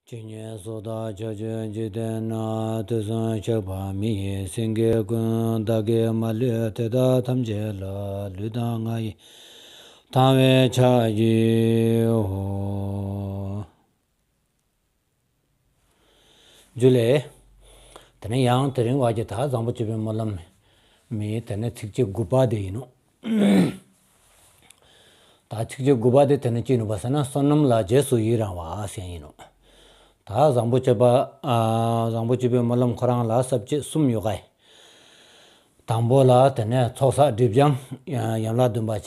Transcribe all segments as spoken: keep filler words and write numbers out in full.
ཇི་སྙེད་སུ་དག་ཕྱོགས་བཅུའི་འཇིག་རྟེན་ན། དུས་གསུམ་གཤེགས་པ་མི་ཡི་སེང་གེ་ཀུན། བདག་གིས་མ་ལུས་དེ་དག་ཐམས་ཅད་ལ། ལུས་དང་ངག་ཡིད་དང་བས་ཕྱག་བགྱིའོ། ཇུ་ལེ། དེ་ནས་ཡང་དེ་རིང་བར་གྱི་ད་བཟང་པོ་སྤྱོད་པའི་སྨོན་ལམ་མི་དེ་ནས་ཚིགས་བཅད་དགུ་པ་དེ་ཡིན་ནོ། ད་ཚིགས་བཅད་དགུ་པ་དེ་དེ་ནས་ཅི་ཡིན་ནོ་བ་ཟེར་ན། བསོད་ནམས་ལ་རྗེས་སུ་ཡི་རང་བ་ཟེར་ཡིན་ནོ། ད་བཟང་པོ་སྤྱོད་པ། ཨ། བཟང་པོ་སྤྱོད་པའི་སྨོན་ལམ་ཁོ་རང་ལ་ས་བཅད་གསུམ་ཡོད་ག་ཡི། དང་པོ་ལ་དེ་ནས་ཚོགས་བསགས་སྒྲིབ་སྦྱང་ཡན་ལག་བདུན་པ་བྱས།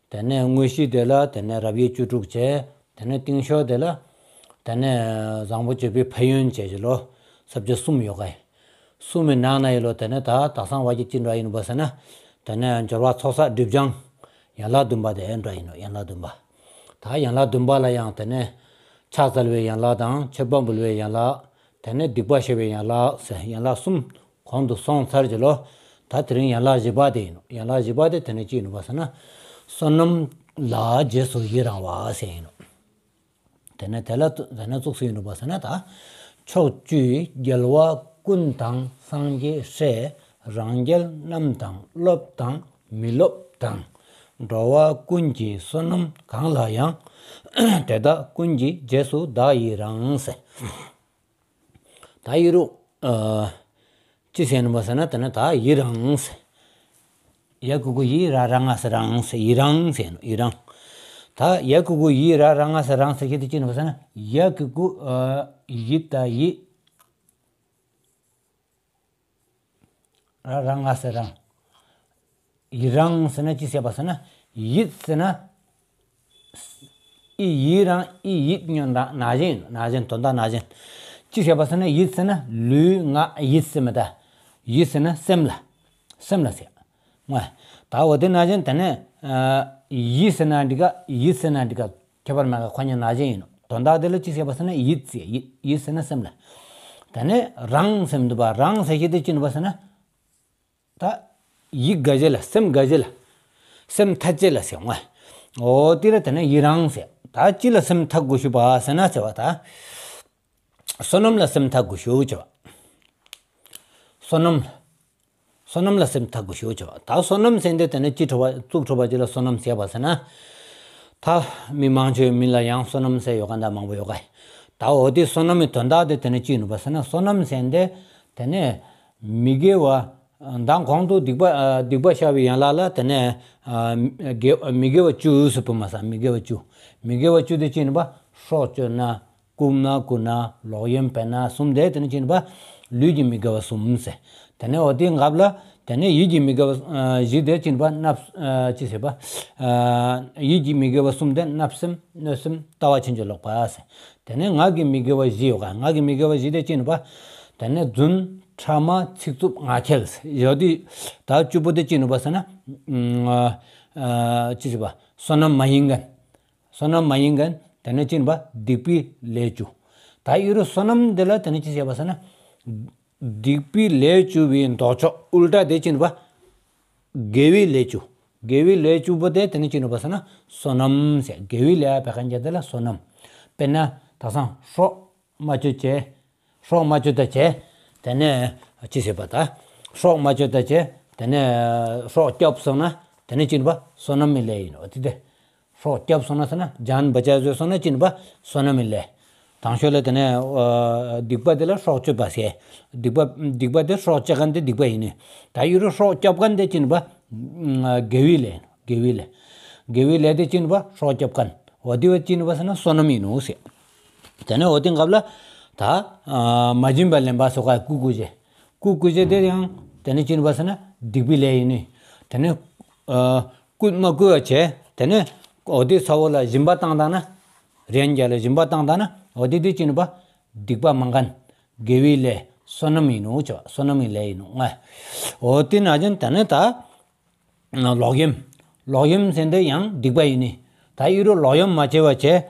དེ་ནས་དངོས་གཞི་དེ་ལ་དེ་ནས་རབ་དབྱེ་བཅུ་དྲུག་བྱས། དེ་ནས་རྟིང་ཤོས་དེ་ལ་དེ་ནས་བཟང་པོ་སྤྱོད་པའི་ཕན་ཡོན་བྱས་ཀྱི་ལོ། ས་བཅད་གསུམ་ཡོད་ག་ཡི། གསུམ་མི་ནང་ན་ཡི་ལོ། དེ་ནས་ད་དག་སང་བ་གྱི་ཅི་འདྲ་ཡིན་པ་ཟེར་ན། དེ་ནས་སྦྱོར་བ་ཚོགས་བསགས་སྒྲིབ་སྦྱང་ཡན་ལག་བདུན་པ་དེ་འདྲ་ཡིན་ནོ། ཡན་ལག་བདུན་པ། ད་ཡན་ལག་བདུན་པ་ལ་ཡང་དེ་ནས་ཕྱག་འཚལ་བའི་ཡན་ལག་དང་། མཆོད་པ་འབུལ་བའི་ཡན་ལག། དེ་ནས་སྡིག་པ་བཤགས་པའི་ཡན་ལག་ཟེར་ཡན་ལག་གསུམ་གོང་དུ་སོང་ཚར་གྱི་ལོ། ད་དེ་རིང་ཡན་ལག་བཞི་པ་དེ་ཡིན་ནོ། ཡན་ལག་བཞི་པ་དེ་དེ་ནས་ཅི་ཡིན་ནོ་བ་ཟེར་ན། བསོད་ནམས་ལ་རྗེས་སུ་ཡི་རང་བ་ཟེར་ཡིན་ནོ། དེ་ནས་དེ་ལ་དེ་ནས་གཙུགས་སུ་ཡིན་ནོ་བ་ཟེར་ན། ད་ཕྱོགས་བཅུའི་རྒྱལ་བ་ཀུན་དང་སངས་རྒྱས་སྲས། རང་རྒྱལ་རྣམས་དང་སློབ་དང་མི་སློབ་དང་། འགྲོ་བ་ཀུན་གྱི་བསོད་ནམས་གང་ལ་ཡང་། དེ་དག་ཀུན་གྱི་རྗེས་སུ་བདག་ཡི་རང་ཟེར། ད་ཡི་རུ། ཨ། ཅི་ཟེར་ནོ་བ་ཟེར་ན། དེ་ནས་ད་ཡི་རང་ཟེར། ཡ་གི་གུ་ཡི། ར་ར་ང་ས་རང་ཟེར། ཡི་རང་ཟེར་ནོ། ཡི་རང་། ད་ཡ་གི་གུ་ཡི། ར་ར་ང་ས་རང་ཟེར་གྱི་དེ་ཅི་ནོ་བ་ཟེར་ན། ཡ་གི་གུ། ཨ། ཡི་ད་ཡི། ར་ར་ང་ས་རང་། ཡི་རང་ཟེར་ན་ཅི་ཟེར་བ་ཟེར་ན། ཡིད་ཟེར་ན། ཨི་ཡི་རང་ཨི་ཡིད་ཉོན་དང་ན་གཞན་ཡིན། ན་གཞན་དོན་དག་ན་གཞན། ཅི་ཟེར་བ་ཟེར་ན། ཡིད་ཟེར་ན་ལུས་ངག་ཡིད་ཟེར་མི་ད། ཡིད་ཟེར་ན་སེམས་ལ། སེམས་ལ་ཟེར། ང་། ད་འོ་དེ་ན་གཞན་དེ་ནས། ཨ། ཡིད་ཟེར་ན་འགྲིག་ག་ཡིད་ཟེར་ན་འགྲིག་ག་ཁྱད་པར་མེད་ག་ཁོ་གཉིས་ན་གཞན་ཡིན་ནོ། དོན་དག་དེ་ལ་ཅི་ཟེར་བ་ཟེར་ན། ཡིད་ཟེར། ཡིད། ཡིད་ཟེར་ན་སེམས་ལ། དེ་ནས་རང་ཟེར་འདུག་པ། རང་ཟེར་གྱི་དེ་ཅི་ནོ་བ་ཟེར་ན། ད་ཡིད་དགའ་བྱེད་ལ། སེམས་དགའ་བྱེད་ལ། སེམས་ཐད་བྱེད་ལ་ཟེར་ང་། འོ་དེ་ལ་དེ་ནས་ཡི་རང་ཟེར། ད་ཅི་ལ་སེམས་ཐད་དགོས་ཞུ་བ་ཟེར་ན་ཟེར་བ་ད། བསོད་ནམས་ལ་སེམས་ཐད་དགོས་ཞུ་བ། བསོད་ནམས། བསོད་ནམས་ལ་སེམས་ཐད་དགོས་ཞུ་བ། ད་བསོད་ནམས་ཟེར་འདི་དེ་ནས་ཅི་ཁྲོ་བ་གཙུག་ཁྲོ་བ་ཅི་ལ་བསོད་ནམས་ཟེར་བ་ཟེར་ན། ད་མི་མང་ཆེ་བའི་མི་ལ་ཡང་བསོད་ནམས་ཟེར་ཡོད་ག་འདྲ་མང་པོ་ཡོད་ག་ཡི། ད་འོ་དེ་བསོད་ནམས་མི་དོན་དག་དེ་དེ་ནས་ཅི་ནོ་བ་ཟེར་ན། བསོད་ནམས་ཟེར་འདི་དེ་ནས་མི་དགེ་བ། མདང་གོང་དུ་སྡིག་པ། ཨ། སྡིག་པ་བཤགས་པའི་ཡན་ལག་ལ་དེ་ནས། ཨ། དགེ། མི་དགེ་བ་བཅུ་ཟེར་བུ་མ་ས། མི་དགེ་བ་བཅུ། མི་དགེ་བ་བཅུ་དེ་ཅི་ནོ་བ། སྲོག་གཅོད་ན། རྐུ་ན་རྐུ་ན། ལོག་གཡེམ་སྤེལ་ན་གསུམ་དེ་དེ་ནས་ཅི་ནོ་བ། ལུས་ཀྱི་མི་དགེ་བ་གསུམ་ཟེར། དེ་ནས་འོ་དེའི་འགབ་ལ་དེ་ནས་ཡིད་ཀྱི་མི་དགེ་བ། ཨ། བཞི་དེ་ཅི་ནོ་བ། བརྣབ། ཨ། ཅི་ཟེར་བ། ཨ། ཡིད་ཀྱི་མི་དགེ་བ་གསུམ་དེ་བརྣབ་སེམས། གནོད་སེམས། ལྟ་བ་ཕྱིན་ཅི་ལོག་པ་ཟེར། དེ་ནས་ངག་གི་མི་དགེ་བ་བཞི་ཡོད་ག་ངག་གི་མི་དགེ་བ་བཞི་དེ་ཅི་ནོ་བ། དེ་ནས་རྫུན། ཕྲ་མ། ཚིག་རྩུབ། ངག་འཁྱལ་ཟེར། འོ་དེ་ད་བཅུ་པོ་དེ་ཅི་ནོ་བ་ཟེར་ན། ཨ། ཅི་ཟེར་བ། བསོད་ནམས་མ་ཡིན་མཁན། བསོད་ནམས་མ་ཡིན་མཁན། དེ་ནས་ཅི་ནོ་བ། སྡིག་པའི་ལས་བཅུ། ད་ཡི་རུ་བསོད་ནམས་འདི་ལ་དེ་ནས་ཅི་ཟེར་བ་ཟེར་ན། སྡིག་པའི་ལས་བཅུ་བའི་ལྡོག་ཕྱོགས་ཨུལ་ཊ་དེ་ཅི་ནོ་བ། དགེ་བའི་ལས་བཅུ། དགེ་བའི་ལས་བཅུ་པོ་དེ་དེ་ནས་ཅི་ནོ་བ་ཟེར་ན། བསོད་ནམས་ཟེར། དགེ་བའི་ལས་ཕ་ག་ཉེ་དེ་ལ་བསོད་ནམས། དཔེར་ན་ད་སང་སྲོག་མ་གཅོད་བྱས། སྲོག་མ་གཅོད་ད་བྱས། དེ་ནས་ཅི་ཟེར་བ་ད། སྲོག་མ་གཅོད་ད་བྱས། དེ་ནས་སྲོག་སྐྱབས་སོང་ན་དེ་ནས་ཅི་ནོ་བ། བསོད་ནམས་མི་ལས་ཡིན་ནོ། དེ་དེ། སྲོག་སྐྱབས་སོང་ན་ཟེར་ན། ཇཱན་བ་ཅཱ་བཟོས་སོང་ན་ཅི་ནོ་བ། བསོད་ནམས་མི་ལས། དང་ཤོས་ལ་དེ་ནས། ཨ། སྡིག་པ་དེ་ལ་སྲོག་གཅོད་པ་ཟེར། སྡིག་པ། སྡིག་པ་དེ་སྲོག་གཅོད་མཁན་དེ་སྡིག་པ་ཡིན་ནི། ད་ཡི་རུ་སྲོག་སྐྱབས་མཁན་དེ་ཅི་ནོ་བ། དགེ་བའི་ལས། དགེ་བའི་ལས། དགེ་བའི་ལས་དེ་ཅི་ནོ་བ། སྲོག་སྐྱབས་མཁན། འོ་དེ་བ་ཅི་ནོ་བ་ཟེར་ན་བསོད་ནམས་ཡིན་ནོ་ཟེར། དེ་ནས་འོ་དེ་འགབ་ལ་ད། ཨ། མ་བྱིན་པ་ལེན་པ་སོགས་ཀ་རྐུ་རྐུ་བྱེད། རྐུ་རྐུ་བྱེད་དེ་ཡང་དེ་ནས་ཅི་ནོ་བ་ཟེར་ན་སྡིག་པའི་ལས་ཡིན་ནི། དེ་ནས། ཨ། རྐུ་མ་རྐུ་བ་བྱས། དེ་ནས་འོ་དེ་ཚ་བོ་ལ་སྦྱིན་པ་བཏང་བཏང་ན། རན་རྒྱ་ལ་སྦྱིན་པ་བཏང་བཏང་ན། འོ་དེ་དེ་ཅི་ནོ་བ། སྡིག་པ་མ་མཁན། དགེ་བའི་ལས། བསོད་ནམས་ཡིན་ནོ་ཅོ། བསོད་ནམས་ཀྱི་ལས་ཡིན་ནོ་ང་། འོ་དེ་ན་ཅན་དེ་ནས་ད། ལོག་གཡེམ། ལོག་གཡེམ་ཟེར་འདི་ཡང་སྡིག་པ་ཡིན་ནི། ད་ཡི་རུ་ལོག་གཡེམ་མ་བྱས་པ་བྱས།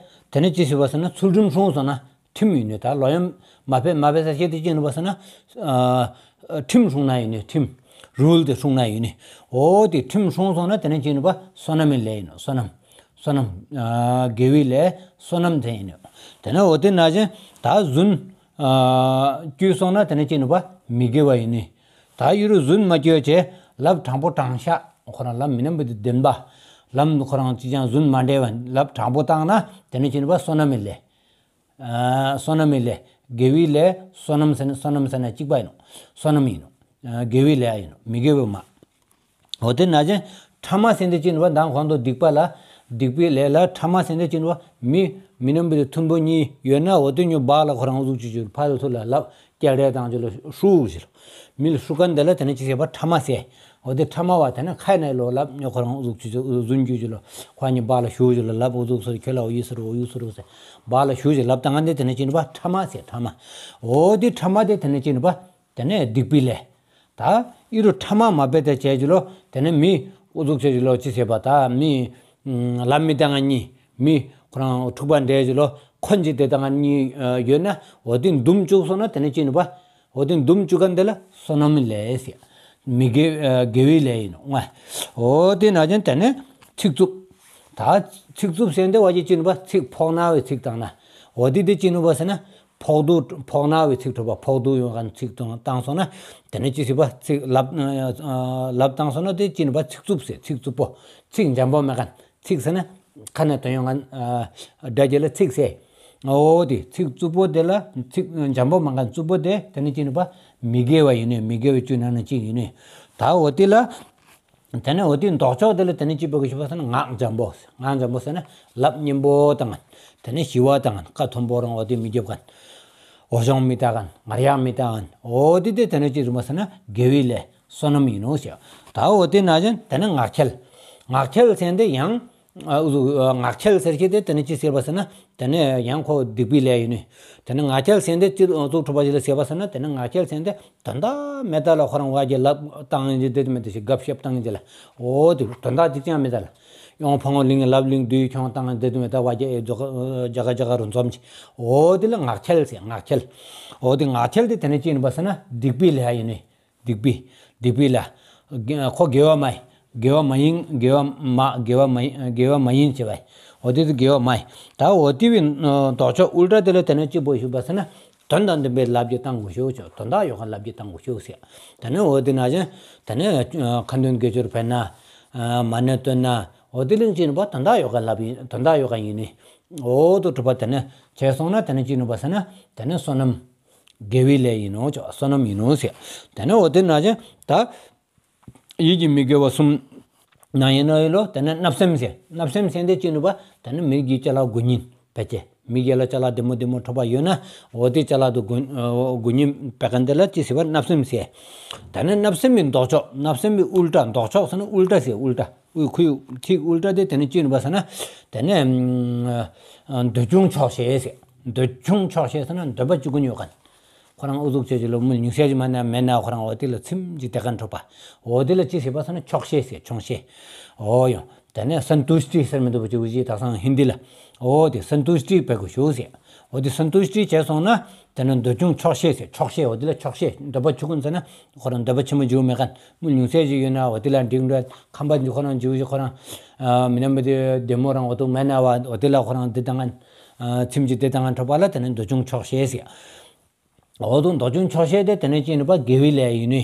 དེ་ནས་ཅི་ཟེར་བ་ཟེར་ན་ཚུལ་ཁྲིམས་སྲུང་སོང་ན་ཁྲིམས་ཡིན་ནི། ད་ལོག་གཡེམ་མ་ཕེ་མ་ཕེ་ས་ཤེས་དེ་ཅི་ཡིན་བ་ཟེར་ན། ཨ། ཁྲིམས་སྲུང་ན་ཡིན་ནི། ཁྲིམས། རུལ་དེ་སྲུང་ན་ཡིན་ནི། འོ་དེ་ཁྲིམས་སྲུང་སོང་ན་དེ་ནས་ཅི་ཡིན་བ། བསོད་ནམས་ཀྱི་ལས་ཡིན་ནོ། བསོད་ནམས། བསོད་ནམས། དགེ་བའི་ལས་བསོད་ནམས་དེ་ཡིན་ནོ། དེ་ནས་འོ་དེ་ནང་བཞིན་ད་རྫུན་བསྐྱུར་སོང་ན་དེ་ནས་ཅི་ནུས་པ་མི་དགེ་བ་ཡིན་ནི། ད་ཡུལ་རྫུན་མ་བསྐྱུར་བྱས་ལབ་དྲང་པོ་དྲང་བཞག་ཁོ་རང་ལབ་མི་ནམ་པ་དེ་བདེན་པ། ལམ་ཁོ་རང་ཅི་ཅང་རྫུན་མ་འདྲེས་པ་ལབ་དྲང་པོ་བཏང་ན་དེ་ནས་ཅི་ནུས་པ་བསོད་ནམས་ལས། བསོད་ནམས་ལས། དགེ་བའི་ལས་བསོད་ནམས་ཟེར་ན་བསོད་ནམས་ཟེར་ན་གཅིག་པ་ཡིན་ནོ། བསོད་ནམས་ཡིན་ནོ། དགེ་བའི་ལས་ཡིན་ནོ། མི་དགེ་བའི་མ། འོ་དེ་ནང་བཞིན་ཕྲ་མ་ཟེར་འདི་ཅི་ནུས་པ་མདང་གོང་དུ་སྡིག་པ་ལ། སྡིག་པའི་ལས་ལ་ཕྲ་མ་ཟེར་འདི་ཅི་ནུས་པ་མི་མི་ནམ་པ་དེ་མཐུན་པོ་གཉིས་ཡོད་ན་འོ་དེ་ཉོ་བག་ལ་ཁོ་རང་འུ་ཟུག་ཅིག་ཅིག་ཕ་ལ་ཐུ་ལ་ལབ་སྐྱག་རེ་བཏང་ཅི་ལ་ཧྲུག་ཅི་ལ། མི་ལ་ཧྲུག་ག་འདི་ལ་དེ་ནས་ཅི་ཟེར་བ་ཕྲ་མ་ཟེར། འོ་དེ་ཕྲ་མ་བ་དེ་ནས་ཁ་ནས་ལོ་ལབ་ཉོ་ཁོ་རང་འུ་ཟུག་ཅིག་ཅིག་རྫུན་རྒྱུ་ཅི་ལ་ཁོ་གཉིས་བག་ལ་ཞུགས་ཅི་ལ་ལབ་འུ་ཟུག་ཟེར་ཁྱོད་ལ་འོ་ཡི་ཟེར་འོ་ཡུ་ཟེར་འོ་ཟེར་བག་ལ་ཞུགས་ཅི་ལབ་བཏང་ང་འདི་དེ་ནས་ཅི་ནུས་པ་ཕྲ་མ་ཟེར་ཕྲ་མ། འོ་དེ་ཕྲ་མ་དེ་དེ་ནས་ཅི་ནུས་པ། དེ་ནས་སྡིག་པའི་ལས། ད་ཨི་རུ་ཕྲ་མ་མ་འབད་དེ་བྱས་ཀྱི་ལོ། དེ་ནས་མི་འུ་ཚུགས་བྱས་ཀྱི་ལོ་ཅི་ཟེར་བ་ད་མི་ལམ་མི་དང་གཉིས་མི་ཁོ་རང་འཁྲུག་པ་འདྲེས་ཀྱི་ལོ་འཁོན་གྱི་དེ་དང་གཉིས་ཡོད་ན་འོ་དེ་འདུམ་བཅུག་སོང་ན་དེ་ནས་ཅི་ནུས་པ། འོ་དེ་འདུམ་བཅུག་ག་འདི་ལ་བསོད་ནམས་ལས་ཟེར། མི་དགེ་དགེ་བའི་ལས་ཡིན་ནོ། འོ་དེ་ནང་བཞིན་དེ་ནས་ཚིག་རྩུབ། ད་ཚིག་རྩུབ་ཟེར་འདི་བ་ཅི་ཅི་ནུས་པ་ཚིག་ཕོག་ན་བའི་ཚིག་བཏང་ན། འོ་དེ་དེ་ཅི་ནུས་པ་ཟེར་ན། ཕོག་ཐུག་ཕོག་ན་བའི་ཚིག་གྲུབ་པ་ཕོག་ཐུག་ཡོང་མཁན་ཚིག་བཏང་བཏང་སོང་ན། དེ་ནས་ཅི་ཟེར་བ་ཚིག་ལབ་ལབ་བཏང་སོང་ན་དེ་ཅི་ནུས་པ་ཚིག་རྩུབ་ཟེར། ཚིག་རྩུབ་པོ་ཚིག་འཇམ་པོ་མེད་མཁན་ཚིག་ཟེར་ན་ཁ་ནས་ཐོན་ཡོང་མཁན་སྒྲ་བརྗོད་ལ་ཚིག་ཟེར། འོ་དེ་ཚིག་རྩུབ་པོ་དེ་ལ་ཚིག་འཇམ་པོ་མེད་མཁན་རྩུབ་པོ་དེ་དེ་ནས་ཅི་ནུས་པ་མི་དགེ་བ་ཡིན་ནོ། མི་དགེ་བའི་བཅུ་ནང་ན་གཅིག་ཡིན་ནོ། ད་འོ་དེ་ལ། དེ་ནས་འོ་དེའི་ལྡོག་ཕྱོགས་དེ་ལ་དེ་ནས་ཅི་འབད་དགོས་ཞུ་བ་ཟེར་ན་ངག་འཇམ་པོ། ངག་འཇམ་པོ་ཟེར་ན་ལབ་སྙན་པོ་བཏང་མཁན། དེ་ནས་ཞི་བ་བཏང་མཁན། ཁ་མཐུན་པོ་རང་འོ་དེ་མི་རྒྱབ་མཁན། འོ་ཞོང་མི་བཏང་མཁན། ངར་ཡག་མི་བཏང་མཁན། འོ་དེ་དེ་དེ་ནས་ཅི་རུ་མ་ཟེར་ན་དགེ་བའི་ལས་བསོད་ནམས་ཡིན་ནོ་ཞེས། ད་འོ་དེ་ནང་བཞིན་དེ་ནས་ངག་འཁྱལ། ངག་འཁྱལ་ཟེར་འདི་ཡང་། ཨ་འུ་ཚུགས་ངག་འཁྱལ་ཟེར་གྱི་དེ་དེ་ནས་ཅི་ཟེར་བ་ཟེར་ན། དེ་ནས་ཡང་ཁོ་སྡིག་པའི་ལས་ཡིན་ནོ། དེ་ནས་ངག་འཁྱལ་ཟེར་འདི་ཅི་ཚུགས་གྲུབ་པ་ཞིག་ལ་ཟེར་བ་ཟེར་ན་དེ་ནས་ངག་འཁྱལ་ཟེར་འདི། དོན་དག་མེད་ད་ལ་ཁོ་རང་བ་གི་ལབ་བཏང་ཡིན་གྱི་དེ་མེད་དེ་ཞིག་དགབ་བཤད་བཏང་ཡིན་གྱི་ལ། འོ་དེ་དོན་དག་ཅིག་ཀྱང་མེད་ད་ལ། ཡོང་ཕང་བོ་གླིང་ལབ་གླིང་དུས་ཁྱོང་བཏང་དེ་མེད་ད་བ་གི་ཨེ་རྫོགས་རྒྱ་ག་རྒྱ་ག་རུ་འཛོམས་ཀྱི། འོ་དེ་ལ་ངག་འཁྱལ་ཟེར། ངག་འཁྱལ། འོ་དེ་ངག་འཁྱལ་དེ་དེ་ནས་ཅི་ཡིན་པ་ཟེར་ན་སྡིག་པའི་ལས་ཡིན་ནི། སྡིག་པའི་སྡིག་པའི་ལས། ཁོ་དགེ་བ་མ་ཡིན། དགེ་བ་མ་ཡིན། དགེ་བ་མ་དགེ་བ་མ་ཡིན། དགེ་བ་མ་ཡིན་ཟེར་བ་ཡིན། འོ་དེ་དེ་དགེ་བ་མ་ཡིན། ད་འོ་དེ་བའི་ལྡོག་ཕྱོགས་ཨུལ་ཊ་དེ་ལ་དེ་ནས་ཅི་འབད་ཞུ་བ་ཟེར་ན། དོན་དང་ལྡན་པའི་ལབ་རྒྱུ་བཏང་དགོས་ཤོག་ཅོ། དོན་དག་ཡོད་མཁན་ལབ་རྒྱུ་བཏང་དགོས་ཤོག་ཟེར། དེ་ནས་འོ་དེ་ནང་བཞིན་དེ་ནས་ཁ་འདོན་དགེ་སྦྱོར་འབད་ན། མ་ཎི་བཏོན་ན། འོ་དེ་ལ་ཅི་ནུས་པ་དོན་དག་ཡོད་མཁན་ལབ་ཡིན། དོན་དག་ཡོད་མཁན་ཡིན་ནི། འོ་དེ་གྲུབ་པ་དེ་ནས་བྱས་སོང་ན་དེ་ནས་ཅི་ནུས་པ་ཟེར་ན་དེ་ནས་བསོད་ནམས་དགེ་བའི་ལས་ཡིན་ནོ་ཅོ། བསོད་ནམས་ཡིན་ནོ་ཟེར། དེ་ནས་འོ་དེ་ནང་བཞིན་ད། ཡིད་ཀྱི་མི་དགེ་བ་གསུམ། ནང་ཡིན་ནོ་ཡིན་ལོ། དེ་ནས་བརྣབ་སེམས་ཟེར། བརྣབ་སེམས་ཟེར་འདི་ཅི་ནུས་པ། དེ་ནས་མི་གི་ཅ་ལག་དགུ་ཉིན་བེད་སྤྱད། མི་གི་ལ་ཅ་ལག་བདེ་མོ་བདེ་མོ་འཕྲོག་པ་ཡོད་ན། འོ་དེ་ཅ་ལག་དུ་དགུ་དགུ་ཉིན་བེད་མཁན་དེ་ལ་ཅི་ཟེར་བ་བརྣབ་སེམས་ཟེར། དེ་ནས་བརྣབ་སེམས་མི་ལྡོག་ཕྱོགས། བརྣབ་སེམས་མི་ཨུལ་ཊ། ལྡོག་ཕྱོགས་ཟེར་ན་ཨུལ་ཊ་ཟེར། ཨུལ་ཊ། ཨུལ་ཁུའི་ཚིག་ཨུལ་ཊ་དེ་དེ་ནས་ཅི་ནུས་པ་ཟེར་ན། དེ་ནས་འདོད་ཆུང་ཆོག་ཤེས་ཟེར། འདོད་ཆུང་ཆོག་ཤེས་ཟེར་ན་འདོད་པ་བཅུ་ཀུན་ཡོད་མཁན། ཁོ་རང་ཨུ་ཚུགས་བྱེད་ཀྱི་ལོ་མི་ཉུང་ཤས་ཀྱི་མ་ན་མེད་ན་ཁོ་རང་འོ་དེ་ལ་ཚིམ་གྱི་དེ་ག་འཕྲོད་པ། འོ་དེ་ལ་ཅི་ཟེར་བ་ཟེར་ན་ཆོག་ཤེས་ཟེར། ཆོག་ཤེས། འོ་ཡོང་། དེ་ནས་སན་ཏུ་ཤྟི་ཟེར་མི་འདུག་པ་ཅིག་འུ་ཅི་ད་སང་ཧིན་དི་ལ། འོ་དེ་སན་ཏུ་ཤྟི་བེད་དགོས་ཤོག་ཟེར། འོ་དེ་སན་ཏུ་ཤྟི་བྱས་སོང་ན། དེ་ནས་འདོད་ཆུང་ཆོག་ཤེས་ཟེར། ཆོག་ཤེས། འོ་དེ་ལ་ཆོག་ཤེས། འདོད་པ་བཅུ་ཀུན་ཟེར་ན་ཁོ་རང་འདོད་པ་ཆེན་པོ་འཇུག་མེད་མཁན། མི་ཉུང་ཤས་ཅིག་ཡོད་ན་འོ་དེ་ལ་འགྲིག་འགྲོ། ཁམས་པ་འཇུག་ཁོ་རང་འཇུག་ཅིག་ཁོ་རང་། མི་ནམ་པ་དེ་བདེ་མོ་རང་འོ་དུ་མེད་ན་བ་འོ་དེ་ལ་ཁོ་རང་འདི་བཏང་ཚིམ་གྱི་འདི་བཏང་འཕྲོད་པ་ལ་དེ་ནས་འདོད་ཆུང་ཆོག་ཤེས་ཟེར། འོ་དུ་འདོད་ཆུང་ཆོག་ཤེས་དེ་དེ་ནས་ཅི་ནུས་པ་དགེ་བའི་ལས་ཡིན་ནི།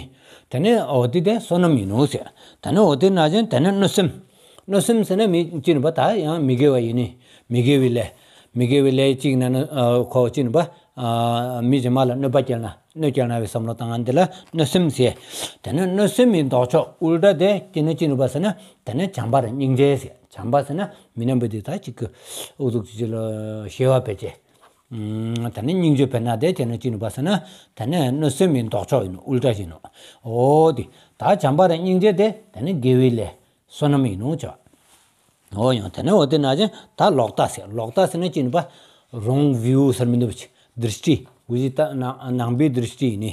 དེ་ནས་འོ་དེ་དེ་བསོད་ནམས་ཡིན་ནོ་ཟེར། དེ་ནས་འོ་དེ་ནང་བཞིན་དེ་ནས་གནོད་སེམས། གནོད་སེམས་ཟེར་ན་མི་ཅི་ནུས་པ་ད་ཡང་མི་དགེ་བ་ཡིན་ནི། མི་དགེ་བའི་ལས། མི་དགེ་བའི་ལས་གཅིག་ན་ནི་ཁོ་ཅི་ནུས་པ། མི་གཞན་མ་ལ་གནོད་པ་སྐྱེལ་ན་གནོད་སྐྱེལ་ན་བའི་བསམ་བློ་བཏང་ང་འདི་ལ་གནོད་སེམས་ཟེར། དེ་ནས་གནོད་སེམས་མི་ལྡོག་ཕྱོགས་ཨུལ་ཊ་དེ་ཅི་ནས་ཅི་ནུས་པ་ཟེར་ན་དེ་ནས་བྱམས་པ་ར་སྙིང་རྗེ་ཟེར། བྱམས་པ་ཟེར་ན་མི་ནམ་པ་དེ་ད་ཅིག་གི་ཨུ་ཚུགས་ཅིག་ལ་ཞི་བ་བེད་སྤྱད། དེ་ནས་སྙིང་རྗེ་བེད་ན་དེ་དེ་ནས་ཅི་ནུས་པ་ཟེར་ན། དེ་ནས་གནོད་སེམས་མི་ལྡོག་ཕྱོགས་ཡིན་ནོ། ཨུལ་ཊ་ཡིན་ནོ། འོ་དེ། ད་བྱམས་པ་ར་སྙིང་རྗེ་དེ་དེ་ནས་དགེ་བའི་ལས་བསོད་ནམས་ཡིན་ནོ་ཅོ། འོ་ཡང་དེ་ནས་འོ་དེ་ནང་བཞིན་ད་ལོག་ལྟ་ཟེར། ལོག་ལྟ་ཟེར་ན་ཅི་ནུས་པ། རོང་བིའུ་ཟེར་མི་འདུག་པ་ཅིག་དྲི་སྟེ། འུ་ཅི་ད་ནང་པའི་དྲི་སྟེ་ཡིན་ནི།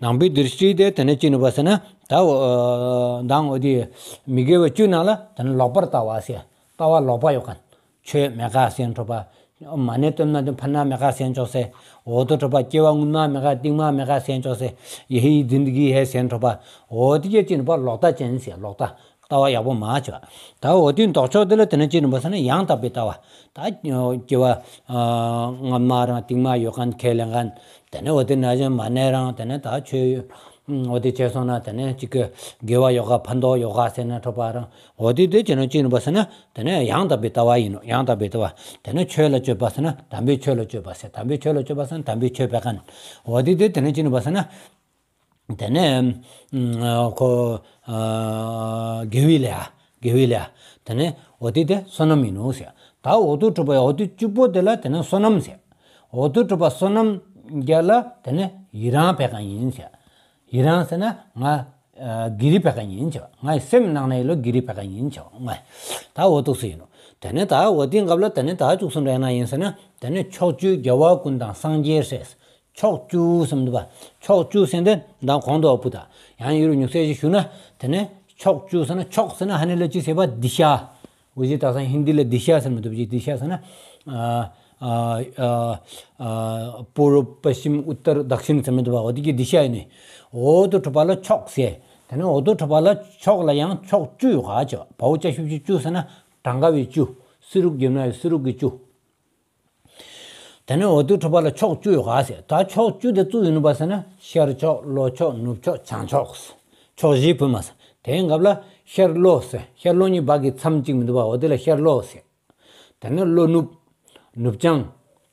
ནང་པའི་དྲི་སྟེ་དེ་དེ་ནས་ཅི་ནུས་པ་ཟེར་ན། ད་འོ་དེ་མི་དགེ་བ་བཅུ་ནང་ལ་དེ་ནས་ལོག་པར་ལྟ་བ་ཟེར། ལྟ་བ་ལོག་པ་ཡོད་མཁན། ཆོས་མེད་ག་ཟེར་འཕྲོད་པ། མ་ཎི་བཏོན་ན་དེ་ཕར་ན་མེད་ག་ཟེར་ཆོག་ཟེར། འོ་དེ་འཕྲོད་པ་སྐྱེ་བ་སྔོན་མ་མེད་ག་རྟིང་མ་མེད་ག་ཟེར་ཆོག་ཟེར། ཡེ་ཧི་ཛིན་དི་གི་ཧེ་ཟེར་འཕྲོད་པ། འོ་དེ་གྱད་ཅི་ནུས་པ་ལོག་ལྟ་ཅན་ཟེར། ལོག་ལྟ། ལྟ་བ་ཡག་པོ་མ་བྱས་པ། ད་འོ་དེའི་ལྡོག་ཕྱོགས་དེ་ལ་དེ་ནས་ཅི་ནུས་པ་ཟེར་ན་ཡང་དག་པའི་ལྟ་བ། ད་སྐྱེ་བ་སྔ་མ་རང་རྟིང་མ་ཡོད་མཁན་ཁས་ལེན་མཁན། དེ་ནས་འོ་དེ་ན་གཞོན་མ་ནས་རང་དེ་ནས་ད་ཆོས་འོ་དེ་བྱས་སོང་ན་དེ་ནས་ཅིག་གི་དགེ་བ་ཡོད་ག་ཕན་ཐོགས་ཡོད་ག་ཟེར་ན་འཕྲོད་པ་རང་འོ་དེ་དེ་ཅི་ནུས་ཅི་ནུས་པ་ཟེར་ན་དེ་ནས་ཡང་དག་པའི་ལྟ་བ་ཡིན་ནོ། ཡང་དག་པའི་ལྟ་བ། དེ་ནས་ཆོས་ལ་སྤྱོད་པ་ཟེར་ན་དམ་པའི་ཆོས་ལ་སྤྱོད་པ་ཟེར། དམ་པའི་ཆོས་ལ་སྤྱོད་པ་ཟེར་ན་དམ་པའི་ཆོས་སྤེལ་མཁན། འོ་དེ་དེ་དེ་ནས་ཅི་ནུས་པ་ཟེར་ན། དེ་ནས་ཁོ་དགེ་བའི་ལས། དགེ་བའི་ལས། དེ་ནས་འོ་དེ་དེ་བསོད་ནམས་ཡིན་ནོ་ཟེར། ད་འོ་དོ་གྲུབ་པ་འོ་དེ་བཅུ་པོ་དེ་ལ་དེ་ནས་བསོད་ནམས་ཟེར། འོ་དོ་གྲུབ་པ་བསོད་ནམས་བརྒྱད་ལ་དེ་ནས་ཡི་རང་སྤེལ་མཁན་ཡིན་ཟེར། ཡི་རང་ཟེར་ན་ང་བགེགས་རིགས་སྤེལ་མཁན་ཡིན་ཟེར། ངའི་སེམས་ནང་ནས་ལོ་བགེགས་རིགས་སྤེལ་མཁན་ཡིན་ཟེར། ང་ད་འོ་དོ་ཟེར་ཡིན་ནོ། དེ་ནས་ད་འོ་དེའི་སྐབས་ལ་དེ་ནས་ད་བཅུ་གསུམ་རེ་ན་ཡིན་ཟེར་ན་དེ་ནས་ཕྱོགས་བཅུའི་རྒྱལ་བ་ཀུན་དང་སངས་རྒྱས་སྲས། ཕྱོགས་བཅུ་ཟེར་མི་འདུག་པ། ཕྱོགས་བཅུ་ཟེར་དེ་མདང་གོང་དུ་བ་པུ་ད། ཡང་ཡུལ་ཉུང་ཤས་ཤིག་ཞུ་ན་དེ་ནས་ཕྱོགས་བཅུ་ཟེར་ན་ཕྱོགས་ཟེར་ན་ཧ་ནི་ལ་ཅི་ཟེར་བ་དི་ཤ། འུ་ཅི་དག་ས་ཧིན་དི་ལ་དི་ཤ་ཟེར་མི་འདུག་པ། དི་ཤ་ཟེར་ན་ཨ་ཨ་ཨ་ཨ་པུ་རུ་པ་ཤིམ་ཨུ་ཏར་དག་ཤིན་ཟེར་མི་འདུག་པ། འོ་དེ་གི་དི་ཤ་ཡིན་ནི། འོ་དོ་གྲུབ་པ་ལ་ཕྱོགས་ཟེར། དེ་ནས་འོ་དོ་གྲུབ་པ་ལ་ཕྱོགས་ལ་ཡང་ཕྱོགས་བཅུ་ཡོད་ག་ཅོ། བའོ་ཅ་ཤུ་བཅུ་བཅུ་ཟེར་ན་གྲངས་ཀ་བའི་བཅུ། སི་རུག་གི་ན་སི་རུག་གི་བཅུ། དེ་ནས་འོ་དོ་གྲུབ་པ་ལ་ཕྱོགས་བཅུ་ཡོད་ག་ཟེར། ད་ཕྱོགས་བཅུ་དེ་བཅུ་ཡིན་ནུས་པ་ཟེར་ན་ཤར་ཕྱོགས་ཀླུ་ཕྱོགས་ནུབ་ཕྱོགས་བྱང་ཕྱོགས། ཕྱོགས་བཞི་བུད་མ་ཟེར། དེའི་སྐབས་ལ་ཤར་ཀླུ་ཟེར། ཤར་ཀླུ་གཉིས་བག་གི་མཚམས་གཅིག་མི་འདུག་པ། འོ་དེ་ལ་ཤར་ཀླུ་ཟེར། དེ་ནས་ཀླུ་ནུབ། ནུབ་བྱང་།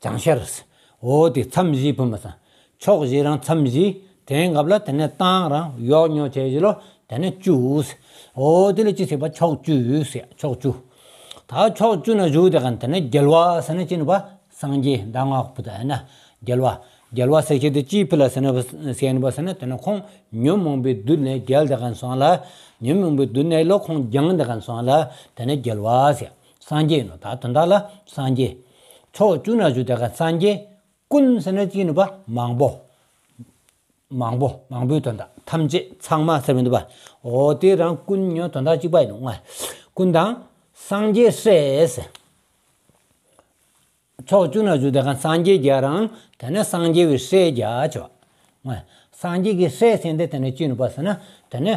བྱང་ཤར་ཟེར། འོ་དེ་མཚམས་བཞི་བུད་མ་ཟེར། ཕྱོགས་བཞི་རང་མཚམས་བཞི། དེའི་སྐབས་ལ་དེ་ནས་བཏང་རང་ཡོག་ཉོ་བྱས་བཞི་ལོ། དེ་ནས་བཅུ་ཟེར། འོ་དེ་ལ་ཅི་ཟེར་བ། ཕྱོགས་བཅུ་ཟེར། ཕྱོགས་བཅུ། ད་ཕྱོགས་བཅུ་ན་བཞུགས་དེ་ག་དེ་ནས་རྒྱལ་བ་ཟེར་ན་ཅི་ནུས་པ། སངས་རྒྱས་མདང་ང་བ་པུ་ད་ཡིན་ན་རྒྱལ་བ། རྒྱལ་བ་ཟེར་ཁྱེད་དེ་ཅི་ཕི་ལ་ཟེར་ན་ཟེར་ནུས་པ་ཟེར་ན་དེ་ནས་ཁོང་ཉོན་མོངས་པའི་བདུད་ནས་རྒྱལ་དེ་ག་སོང་ལ། ཉོན་མོངས་པའི་བདུད་ནས་ལོ་ཁོང་རྒྱལ་དེ་ག་སོང་ལ། དེ་ནས་རྒྱལ་བ་ཟེར། སངས་རྒྱས་ནོ། ད་དོན་དག་ལ་སངས་རྒྱས། ཕྱོགས་བཅུ་ན་བཞུགས་དེ་ག་སངས་རྒྱས། ཀུན་ཟེར་ན་ཅི་ནུས་པ། མང་པོ། མང་པོ། མང་པོའི་དོན་དག་ཐམས་ཅད་ཚང་མ་ཟེར་མི་འདུག་པ། འོ་དེ་རང་ཀུན་ཉོན་དོན་དག་གཅིག་པ་ཡིན་ནོ། ང་ཀུན་དང་། སངས་རྒྱས་སྲས་ཟེར། ཕྱོགས་བཅུ་ན་བཞུགས་དེ་ག་སངས་རྒྱས་བརྒྱ་རང་དེ་ནས་སངས་རྒྱས་པའི་སྲས་བརྒྱ་ཆོ། སངས་རྒྱས་ཀྱི་སྲས་ཟེར་དེ་དེ་ནས་ཅི་ནུས་པ་ཟེར་ན་དེ་ནས་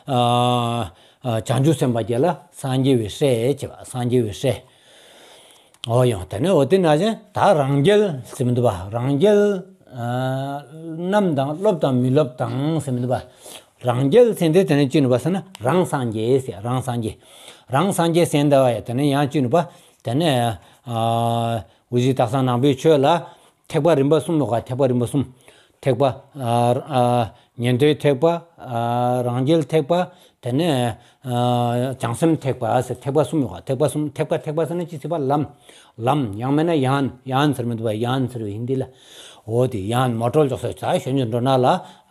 ཨ་ཨ་བྱང་ཆུབ་སེམས་དཔའ་བརྒྱ་ལ་སངས་རྒྱས་པའི་སྲས་ཆེ་བ། སངས་རྒྱས་པའི་སྲས། འོ་ཡང་དེ་ནས་འོ་དེ་ན་བཞིན་ད་རང་རྒྱལ་ཟེར་མི་འདུག་པ། རང་རྒྱལ་ཨ་རྣམས་དང་སློབ་དང་མི་སློབ་དང་ཟེར་མི་འདུག་པ། རང་རྒྱལ་ཟེར་དེ་དེ་ནས་ཅི་ནུས་པ་ཟེར་ན་རང་སངས་རྒྱས་ཟེར། རང་སངས་རྒྱས། རང་སངས་རྒྱས་ཟེར་འདི་བ་ཡ་དེ་ནས་ཡང་ཅི་ནུས་པ། དེ་ནས་ཨ་འུ་ཅི་དག་ས་ནང་པའི་ཆོས་ལ་ཐེག་པ་རིམ་པ་གསུམ་ཡོད་ག། ཐེག་པ་རིམ་པ་གསུམ། ཐེག་པ་ཨ་ཨ་ཉན་ཐོས་ཐེག་པ། ཨ་རང་རྒྱལ་ཐེག་པ། དེ་ནས་ཨ་བྱང་སེམས་ཐེག་པ་ཟེར། ཐེག་པ་གསུམ་ཡོད་ག། ཐེག་པ་གསུམ། ཐེག་པ་ཐེག་པ་ཟེར་ན་ཅི་ཟེར་བ། ལམ། ལམ་ཡང་མིན་ན་ཡན། ཡན་ཟེར་མི་འདུག་པ། ཡན་ཟེར་བའི་ཧིན་དི་ལ། འོ་དེ་ཡན་མོ་ཊོར་འཇོག་ས་ད་གཞན་གྱི་འགྲོ་ན་ལ་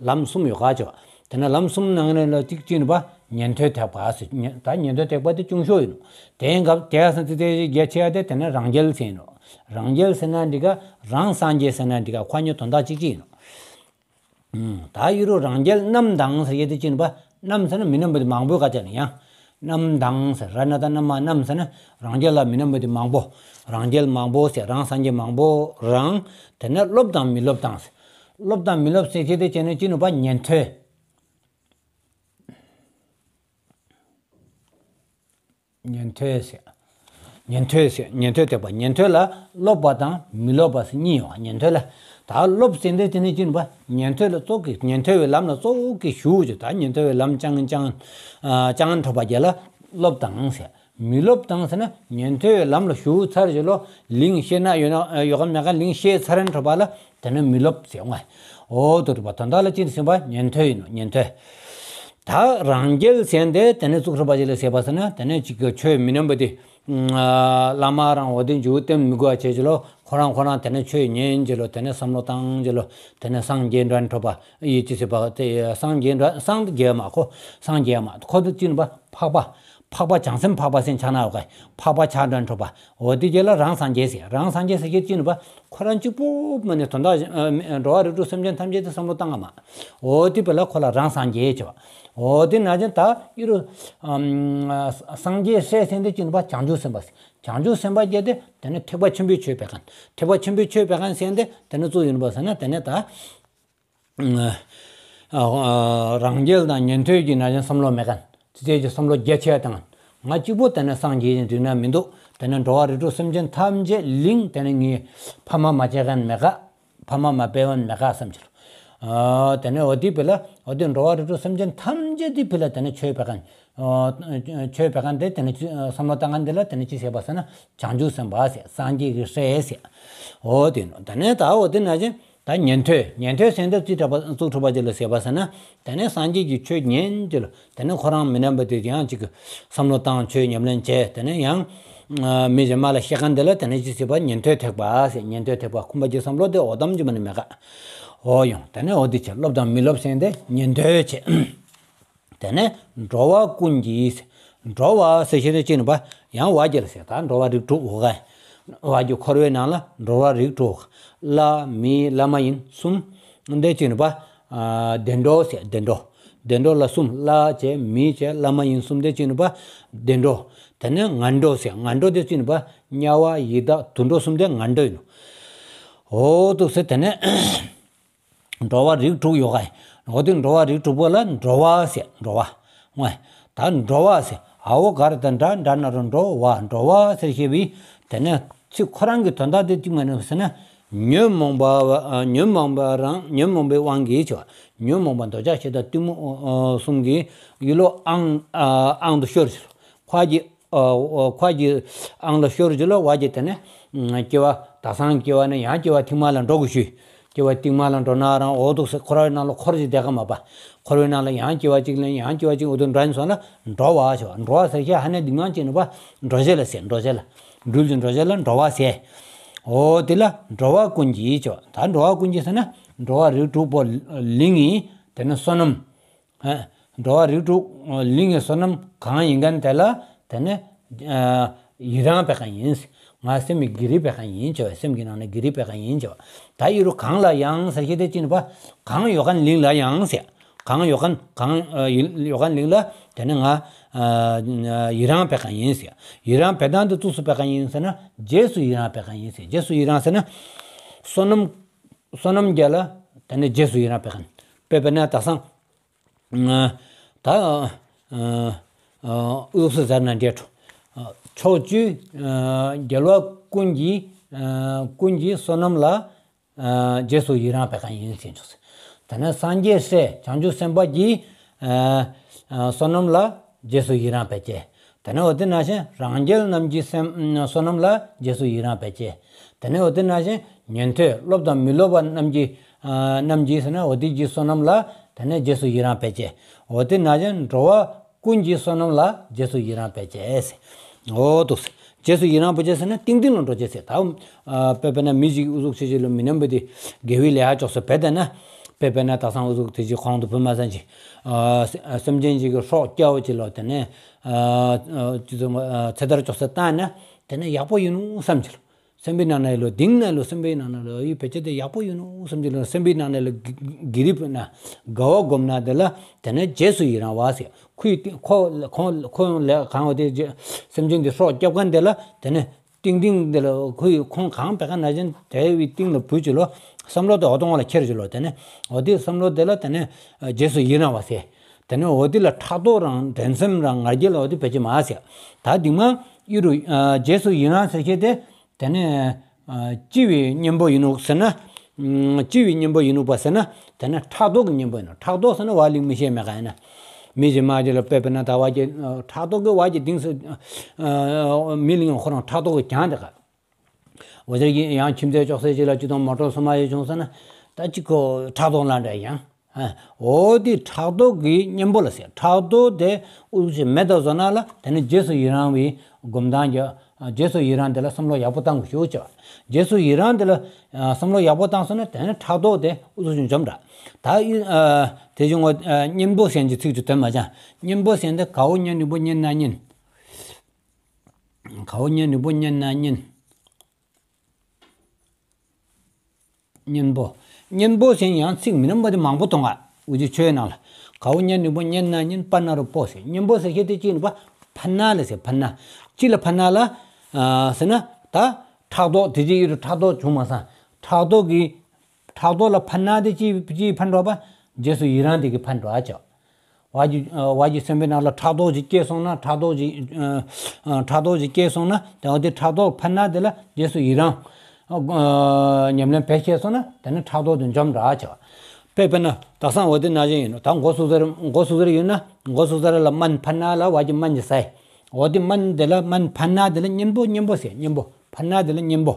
ལམ་གསུམ་ཡོད་ག་ཅོ། དེ་ནས་ལམ་གསུམ་ནང་ནས་ལ་གཅིག་ཅི་ནུས་པ། ཉན་ཐོས་ཐེག་པ་ཟེར། ཉན་ད་ཉན་ཐོས་ཐེག་པ་དེ་ཆུང་ཤོས་ཡིན་ནོ། དེའི་སྐབས་དེ་ཡ་སང་ཙི་ཙི་རྒྱ་ཆེ་ཡ་དེ་དེ་ནས་རང་རྒྱལ་ཟེར་ཡིན་ནོ། རང་རྒྱལ་ཟེར་ན་འདི་ག། རང་སངས་རྒྱས་ཟེར་ན་འདི་ག། ཁོ་གཉིས་དོན་དག་གཅིག་གཅིག་ཡིན་ནོ། ད་ཡུ་རུ་རང་རྒྱལ་རྣམས་དང་ཟེར་ཡ་དེ་ཅི་ནུས་པ། རྣམས་ཟེར་ན་མི་རྣམ་པ་དེ་མང་པོའི་ཁ་ཆ་ནས་ཡང་། རྣམས་དང་ཟེར། ར་ན་ད་རྣམས་མ་རྣམས་ཟེར་ན་རང་རྒྱལ་ལ་མི་རྣམ་པ་དེ་མང་པོ། རང་རྒྱལ་མང་པོ་ཟེར། རང་སངས་རྒྱས་མང་པོ་རང་། དེ་ནས་སློབ་དང་མི་སློབ་དང་ཟེར། སློབ་དང་མི་སློབ་ཟེར་ཁྱེད་དེ་བྱས་ནས་ཅི་ནུས་པ། ཉན་ཐོས། ཉན་ཐོས་ཟེར། ཉན་ཐོས་ཟེར། ཉན་ཐོས་ཐེག་པ། ཉན་ཐོས་ལ་སློབ་པ་དང་མི་སློབ་པ་ཟེར་གཉིས་ཡོད། ཉན་ཐོས་ལ། ད་སློབ་ཟེར་དེ་དེ་ནས་ཅི་ནུས་པ། ཉན་ཐོས་ལ་གཙོ་གི། ཉན་ཐོས་པའི་ལམ་ལ་གཙོ་བོ་གི་ཞུགས་ཀྱི། ད་ཉན་ཐོས་པའི་ལམ་སྤྱང་སྤྱང་ཨ་སྤྱང་ཁྲོ་པ་བརྒྱད་ལ་སློབ་དང་ཟེར། མི་སློབ་དང་ཟེར་ན་ཉན་ཐོས་པའི་ལམ་ལ་ཞུགས་ཚར་རྗེས་ལོ་ལིང་ཤེས་ན་ཡོད་ན་ཡོད་ག་མེད་ག་ལིང་ཤེས་ཚར་རན་ཁྲོ་པ་ལ་དེ་ནས་མི་སློབ་ཟེར་ཡོང་ང་། འོ་དོ་རུ་པ་དོན་དག་ལ་ཅི་ཟེར་བ། ཉན་ཐོས་ཡིན་ནོ། ཉན་ཐོས། ད་རང་རྒྱལ་ཟེར་དེ་དེ་ནས་གཙུག་ཁྲོ་པ་ཅི་ལ་ཟེར་བ་ཟེར་ན་དེ་ནས་ཅིག་གི་ཆོས་མི་རྣམ་པ་དེ། བླ་མ་རང་འོ་དེ་འཇུག་བསྟེན་མི་དགོས་བ་བྱས་ཀྱི་ལོ། ཁོ་རང་ཁོ་རང་དེ་ནས་ཆོས་ཉན་གྱི་ལོ། དེ་ནས་བསམ་བློ་བཏང་གྱི་ལོ། དེ་ནས་སངས་རྒྱས་འགྲན་ཁྲོ་པ་ཡི་ཅི་ཟེར་བ་དེ། སངས་རྒྱས་འགྲན། སངས་རྒྱས་མ་ཁོ། སངས་རྒྱས་མ་ཁོ་དེ་ཅི་ནུས་པ། འཕགས་པ། འཕགས་པ་བྱང་སེམས་འཕགས་པ་ཟེར་ཆ་ན་ཡོད་ག། འཕགས་པ་ཆགས་འགྲན་ཁྲོ་པ། འོ་དེ་རྗེས་ལ་རང་སངས་རྒྱས་ཟེར། རང་སངས་རྒྱས་ཟེར་གྱི་ཅི་ནུས་པ། ཁོ་རང་གཅིག་པུ་མ་ནས་དོན་དག་འགྲོ་བ་རིགས་དྲུག་སེམས་ཅན་ཐམས་ཅད་དེ་བསམ་བློ་བཏང་ང་མ། འོ་དེ་བས་ལ་ཁོ་ལ་རང་སངས་རྒྱས་ཟེར་བ། འོ་དེ་ན་ཅན་ད་ཡུ་རུ་སངས་རྒྱས་སྲས་ཟེར་དེ་ཅི་ནུས་པ། བྱང་ཆུབ་སེམས་དཔའ་ཟེར། བྱང་ཆུབ་སེམས་དཔའ་བརྒྱད་དེ་དེ་ནས་ཐེག་པ་ཆེན་པོའི་ཆོས་སྤེལ་མཁན། ཐེག་པ་ཆེན་པོའི་ཆོས་སྤེལ་མཁན་ཟེར་དེ་དེ་ནས་གཙོ་ཡིན་པ་ཟེར་ན་དེ་ནས་ད་རང་རྒྱལ་དང་ཉན་ཐོས་ཀྱི་ན་ཅན་བསམ་བློ་མེད་མཁན། ཅེས་ཀྱི་བསམ་བློ་རྒྱ་ཆེ་བ་དང་། ང་གཅིག་པོ་དེ་ནས་སངས་རྒྱས་ཡིན་འགྲིག་ན་མི་འདུག་དེ་ནས་འགྲོ་བ་རིགས་དྲུག་སེམས་ཅན་ཐམས་ཅད་གླིང་དེ་ནས་ངའི་ཕ་མ་མ་བྱས་མཁན་མེད་ཀ་ཕ་མ་མ་སྤེལ་མཁན་མེད་ཀ་བསམ་གྱི། ཨ་དེ་ནས་འོ་དེ་ཕི་ལ་འོ་དེ་འགྲོ་བ་རིགས་དྲུག་སེམས་ཅན་ཐམས་ཅད་དེ་ཕི་ལ་དེ་ནས་ཆོས་སྤེལ་མཁན། ཨ་ཆོས་སྤེལ་མཁན་དེ་དེ་ནས་ཅི་བསམ་བློ་བཏང་མཁན་དེ་ལ་དེ་ནས་ཅི་ཟེར་བ་ཟེར་ན་བྱང་ཆུབ་སེམས་དཔའ་ཟེར། སངས་རྒྱས་ཀྱི་སྲས་ཟེར། འོ་དེ་ནོ། དེ་ནས་ད་འོ་དེ་ན་ཅི། ད་ཉན་ཐོས། ཉན་ཐོས་ཟེར་དེ་ཅི་གྲུབ་པ་ཅི་ལ་ཟེར་བ་ཟེར་ན། དེ་ནས་སངས་རྒྱས་ཀྱི་ཆོས་ཉན་ཅི་ལ། དེ་ནས་ཁོ་རང་མི་ནན་པ་དེ་ཡང་ཅིག་བསམ་བློ་བཏང་ཆོས་ཉམས་ལེན་བྱས། དེ་ནས་ཡང་མི་གཞན་མ་ལ་བཤད་མཁན་དེ་ལ་དེ་ནས་ཅི་ཟེར་བ། ཉན་ཐོས་ཐེག་པ་ཟེར། ཉན་ཐོས་ཐེག་པ། ཁོམ་པ་ཀྱི་བསམ་བློ་དེ་འོ་དམ་ཅི་མ་ནི་མེད་ཀ་འོ་ཡོང་། དེ་ནས་འོ་དེ་བྱས། སློབ་དང་མི་སློབ་ཟེར་དེ་ཉན་ཐོས་བྱས། དེ་ནས་འགྲོ་བ་ཀུན་གྱི། འགྲོ་བ་ཟེར་ཤེས་དེ་ཅི་ནི་པ། ཡང་བ་རྒྱལ་ཟེར། ད་འགྲོ་བ་རིགས་དྲུག་འོ་ག་བ་རྒྱལ་འཁོར་བའི་ནང་ལ་འགྲོ་བ་རིགས་དྲུག་ལྷ་མི་ལྷ་མ་ཡིན་གསུམ། འདི་ཅི་ནི་པ། བདེ་འགྲོ་ཟེར། བདེ་འགྲོ། བདེ་འགྲོ་ལ་གསུམ། ལྷ་བྱས་མི་བྱས་ལྷ་མ་ཡིན་གསུམ། འདི་ཅི་ནི་པ། བདེ་འགྲོ། དེ་ནས་ངན་འགྲོ་ཟེར། ངན་འགྲོ་དེ་ཅི་ནི་པ། དམྱལ་བ་ཡི་དྭགས་དུད་འགྲོ་གསུམ། དེ་ངན་འགྲོ་ཡིན་ནོ། འོ་འདུག་ཟེར། དེ་ནས། འགྲོ་བ་རིགས་དྲུག་ཡོད་ག་འོ་དེ་འགྲོ་བ་རིགས་དྲུག་པོ་ལ་འགྲོ་བ་ཟེར། འགྲོ་བ། ངོ་། ད་འགྲོ་བ་ཟེར། འ་འོ་ག་ར་ད་འདྲ་འདྲ་ན་རོ་འགྲོ་བ། འགྲོ་བ་ཟེར་ཤེས་པའི། དེ་ནས་ཚིག་ཁོ་རང་གི་དོན་དག་དེ་གཅིག་མ་ནི་ཟེར་ན། ཉོན་མོངས་པ། ཉོན་མོངས་པ་རང་ཉོན་མོངས་པའི་དབང་གིས་བྱ་བ། ཉོན་མོངས་པ་འདོད་ཆགས་ཞེ་སྡང་གཏི་མུག་གསུམ་གྱི་ཡིད་བློ་དབང་དབང་དུ་ཤོར་ཕྱིར། ཁོ་གི་ཁོ་གི་ཨང་ལ་ཤོར་རྒྱུ་ལ་བ་གི་དེ་ནས་སྐྱེ་བ་དག་སང་སྐྱེ་བ་ནས་ཡང་སྐྱེ་བ་ཐེངས་མ་ལ་འགྲོ་དགོས་ཞུས། སྐྱེ་བ་ཐེངས་མ་ལ་འགྲོ་ན་རང་འོ་འདུག་ཟེར། འཁོར་བའི་ནང་ལ་འཁོར་ཞིག་བསྡད་ཀ་མ་པ། འཁོར་བའི་ནང་ལ་ཡང་སྐྱེ་བ་གཅིག་ལ་ཡང་སྐྱེ་བ་གཅིག་འོ་དུ་འགྲོ་ཡིན་སོང་ལ་འགྲོ་བ་ཞེས་པ། འགྲོ་བ་ཟེར་ཤེས་ཧ་ནས་སྡིག་མ་བྱས་ནས་པ་འགྲོ་བྱེད་ལ་ཟེར། འགྲོ་བྱེད་ལ། འགྲུལ་གྱི་འགྲོ་བྱེད་ལ་འགྲོ་བ་ཟེར། འོ་དེ་ལ་འགྲོ་བ་ཀུན་གྱི་ཞེས་པ། ད་འགྲོ་བ་ཀུན་གྱི་ཟེར་ན་འགྲོ་བ་རིགས་དྲུག་པོ་གླིང་ཡིན། དེ་ནས་བསོད་ནམས། འགྲོ་བ་རིགས་དྲུག་གླིང་གི་བསོད་ནམས་གང་ཡིན་མཁན་དེ་ལ་དེ་ནས་ཡི་རང་སྤེལ་མཁན་ཡིན། ང་སེམས་ཀྱི་གི་རི་སྤེལ་མཁན་ཡིན་བྱ་བ། སེམས་ཀྱི་ནང་ནས་གི་རི་སྤེལ་མཁན་ཡིན་བྱ་བ། ད་ཡི་རུ་གང་ལ་ཡང་ཟེར་ཤེས་དེ་ཅི་ནི་པ། གང་ཡོད་མཁན་གླིང་ལ་ཡང་ཟེར། གང་ཡོད་མཁན་གང་ཡོད་མཁན་གླིང་ལ་དེ་ནས་ང་ཡི་རང་སྤེལ་མཁན་ཡིན་ཟེར། ཡི་རང་སྤེལ་སྟངས་དེ་ཙུག་སུ་སྤེལ་མཁན་ཡིན་ཟེར་ན། རྗེས་སུ་ཡི་རང་སྤེལ་མཁན་ཡིན་ཟེར། རྗེས་སུ་ཡི་རང་ཟེར་ན། བསོད་ནམས་བསོད་ནམས་རྒྱ་ལ་དེ་ནས་རྗེས་སུ་ཡི་རང་སྤེལ་མཁན། དཔེ་དཔེར་ན་དག་སང་། ད་འུ་སུ་ཟེར་ན་འདྲེ་ཕྲུག་ཕྱོགས་བཅུའི་རྒྱལ་བ་ཀུན་གྱི་ཀུན་གྱི་བསོད་ནམས་ལ་རྗེས་སུ་ཡི་རང་སྤེལ་མཁན་ཡིན་ཟེར་བྱུང་ཟེར། དེ་ནས་སངས་རྒྱས་སྲས་བྱང་ཆུབ་སེམས་དཔའ་གྱི་བསོད་ནམས་ལ་རྗེས་སུ་ཡི་རང་སྤེལ་བྱེད། དེ་ནས་འོ་དེ་ནང་བཞིན་རང་རྒྱལ་རྣམས་ཀྱི་སེམས་བསོད་ནམས་ལ་རྗེས་སུ་ཡི་རང་སྤེལ་བྱེད། དེ་ནས་འོ་དེ་ནང་བཞིན་ཉན་ཐོས་སློབ་དང་མི་སློབ་པ་རྣམས་ཀྱི་རྣམས་ཀྱི་ཟེར་ན་འོ་དེ་གི་བསོད་ནམས་ལ་དེ་ནས་རྗེས་སུ་ཡི་རང་སྤེལ་བྱེད། འོ་དེ་ནང་བཞིན་འགྲོ་བ་ཀུན་གྱི་བསོད་ནམས་ལ་རྗེས་སུ་ཡི་རང་སྤེལ་བྱེད་ཟེར། འོ་འདུག་ཟེར། རྗེས་སུ་ཡི་རང་སྤེལ་བྱེད་ཟེར་ན་ཏིང་ཏིང་ལ་འགྲོ་བྱེད་ཟེར། ད་དཔེ་དཔེར་ན་མི་ཞིག་ཨུ་ཚུགས་ཆེ་ཆེ་ལ་མི་ནན་པ་དེ་དགེ་བའི་ལས་ཡ་ཅོག་ས་བེད་དེ་ན། དཔེ་དཔེར་ན་དག་སང་ཨུ་ཚུགས་དེ་ཅིག་གོང་དུ་བུ་མ་ཚང་ཅིག་སེམས་ཅན་ཅིག་གི་སྲོག་སྐྱབས་ཅིག་ལོ་དེ་ནས་ཅི་ཚོ་ཚེ་ཐར་ཅོག་ས་བཏང་ན་དེ་ནས་ཡག་པོ་ཡིན་ནོ་བསམ་ཅིག་ལོ། སེམས་པའི་ནང་ན་ལོ་དིང་ན་ལོ་སེམས་པའི་ནང་ན་ལོ་ཡི་བེད་སྤྱད་དེ་ཡག་པོ་ཡིན་ནོ་བསམ་ཅིག་ལོ། སེམས་པའི་ནང་ན་ལོ་གི་རིབ་ན་དགའ་བ་སྒོམ་ན་དེ་ལ་དེ་ནས་རྗེས་སུ་ཡི་རང་བ་ཟེར། ཁོའི་ཏིང་ཁོ་ཁོང་ཁོང་ལས་གང་བ་དེ་རྗེ་སེམས་ཅན་དེ་སྲོག་སྐྱབས་མཁན་དེ་ལ་དེ་ནས་ཏིང་ཏིང་དེ་ལ་ཁོའི་ཁོང་གང་བེད་ཀ་ན་བཞིན་དེ་བའི་ཏིང་ལ་བུད་ཅིག་ལོ། བསམ་བློ་དེ་འོ་དོང་ལ་ཁྱེར་ཅིག་ལོ། དེ་ནས་འོ་དེ་བསམ་བློ་དེ་ལ་དེ་ནས་རྗེས་སུ་ཡི་རང་བ་ཟེར། དེ་ནས་འོ་དེ་ལ་ཕྲག་དོག་རང་འགྲན་སེམས་རང་ང་རྒྱལ་ལ་འོ་དེ་བེད་སྤྱད་མ་ཟེར། ད་དིང་མ་ཡི་རུ་རྗེས་སུ་ཡི་རང་ཟེར་ཁྱེད་དེ། དེ་ནས་ཨ་ལྕི་བའི་གཉེན་པོ་ཡིན་ནོ་ཟེར་ན། ཨ་ལྕི་བའི་གཉེན་པོ་ཡིན་ནོ་པ་ཟེར་ན། དེ་ནས་ཕྲག་དོག་གི་གཉེན་པོ་ཡིན་ནོ། ཕྲག་དོག་ཟེར་ན་བ་ལིང་མི་ཤེས་མེད་ག་ཡིན་ན། མི་ཞིག་མ་ཅིག་ལ་དཔེ་དཔེར་ན་ད་བ་གི་ཨ་ཕྲག་དོག་གི་བ་གི་དིང་སེ་ཨ་མི་ལིང་ཁོ་རང་ཕྲག་དོག་གི་གྱང་དེ་ག་འོ་ཟེར་གྱི་ཡང་ཁྱིམ་མཚེས་ཅོག་སེ་ཅིག་ལ་ཅི་དང་མོ་ཊ་སོ་མ་ཡོད་བྱུང་ཟེར་ན། ད་ཅིག་ཁོ་ཕྲག་དོག་ལ་འདྲ་ཡང་། འོ་དེ་ཕྲག་དོག་གི་གཉེན་པོ་ལ་ཟེར། ཕྲག་དོག་དེ་ཨུ་ཚུགས་མེད་དུ་བཟོ་ན་ལ་དེ་ནི་རྗེས་སུ་ཡི་རང་བའི་སྒོམ་སྟངས་ཀྱི་རྗེས་སུ་ཡི་རང་དེ་ལ་བསམ་བློ་ཡག་པོ་བཏང་དགོས་ཞུ་བྱ་བ། རྗེས་སུ་ཡི་རང་དེ་ལ་བསམ་བློ་ཡག་པོ་བཏང་སོང་ན་དེ་ནི་ཕྲག་དོག་དེ་ཨུ་ཚུགས་འཇོམས་འདྲ། ད་དེ་བཞིན་ངོ་གཉེན་པོ་ཟེར་གྱི་ཚིག་ཅིག་དོན་མ་ཅང་། གཉེན་པོ་ཟེར་དེ་ག་འོ་གཉེན་རིང་པོ་གཉེན་ན་གཉེན། ག་འོ་གཉེན་རིང་པོ་གཉེན་ན་གཉེན། གཉེན་པོ། གཉེན་པོ་ཟེར་ཡང་ཚིག་མི་རྣམ་པ་དེ་མང་པོ་གཏོང་ག་འུ་ཅི་ཆོས་ནང་ལ། ག་འོ་གཉེན་རིང་པོ་གཉེན་ན་གཉེན་པ་ན་རུ་པོ་ཟེར། གཉེན་པོ་ཟེར་ཁྱེད་དེ་ཅི་ཡིན་པ། ཕ་ན་ལ་ཟེར་ཕ་ན། ཅི་ལ་ཕ་ན་ལ། ཟེར་ན་ད་ཕྲག་དོག་དེ་ཅི་ཡི་རུ་ཕྲག་དོག་བྱུང་མ་སང་། ཕྲག་དོག་གི་ཕྲག་དོག་ལ་ཕ་ན་དེ་ཅི་ཅི་ཕན་འགྲོ་བ། རྗེས་སུ་ཡི་རང་དེ་གི་ཕན་འགྲོ་ཨ་ཅོ། བ་གི་བ་གི་སེམས་པའི་ནང་ལ་ཕྲག་དོག་ཅིག་སྐྱེས་སོང་ན། ཕྲག་དོག་ཅིག་ཕྲག་དོག་ཅིག་སྐྱེས་སོང་ན། དེ་འོ་དེ་ཕྲག་དོག་འཕར་སྣ་དེ་ལ་རྗེས་སུ་ཡི་རང་ཉམས་ལེན་བེད་སྤྱད་སོང་ན། དེ་ནི་ཕྲག་དོག་དེ་འཇོམས་འདྲ་བྱ་བ། དཔེ་དཔེར་ན་དག་སང་འོ་དེ་ནང་བཞིན་ཡིན་ནོ། ད་མགོ་སུ་ཟེར་མགོ་སུ་ཟེར་ཡོད་ན། མགོ་སུ་ཟེར་ལ་སྨན་འཕར་སྣ་ལ་བ་གི་སྨན་གྱིས་ཟ་ཡི། འོ་དེ་སྨན་དེ་ལ་སྨན་འཕར་སྣ་དེ་ལ་གཉེན་པོ་གཉེན་པོ་ཟེར། གཉེན་པོ་འཕར་སྣ་དེ་ལ་གཉེན་པོ།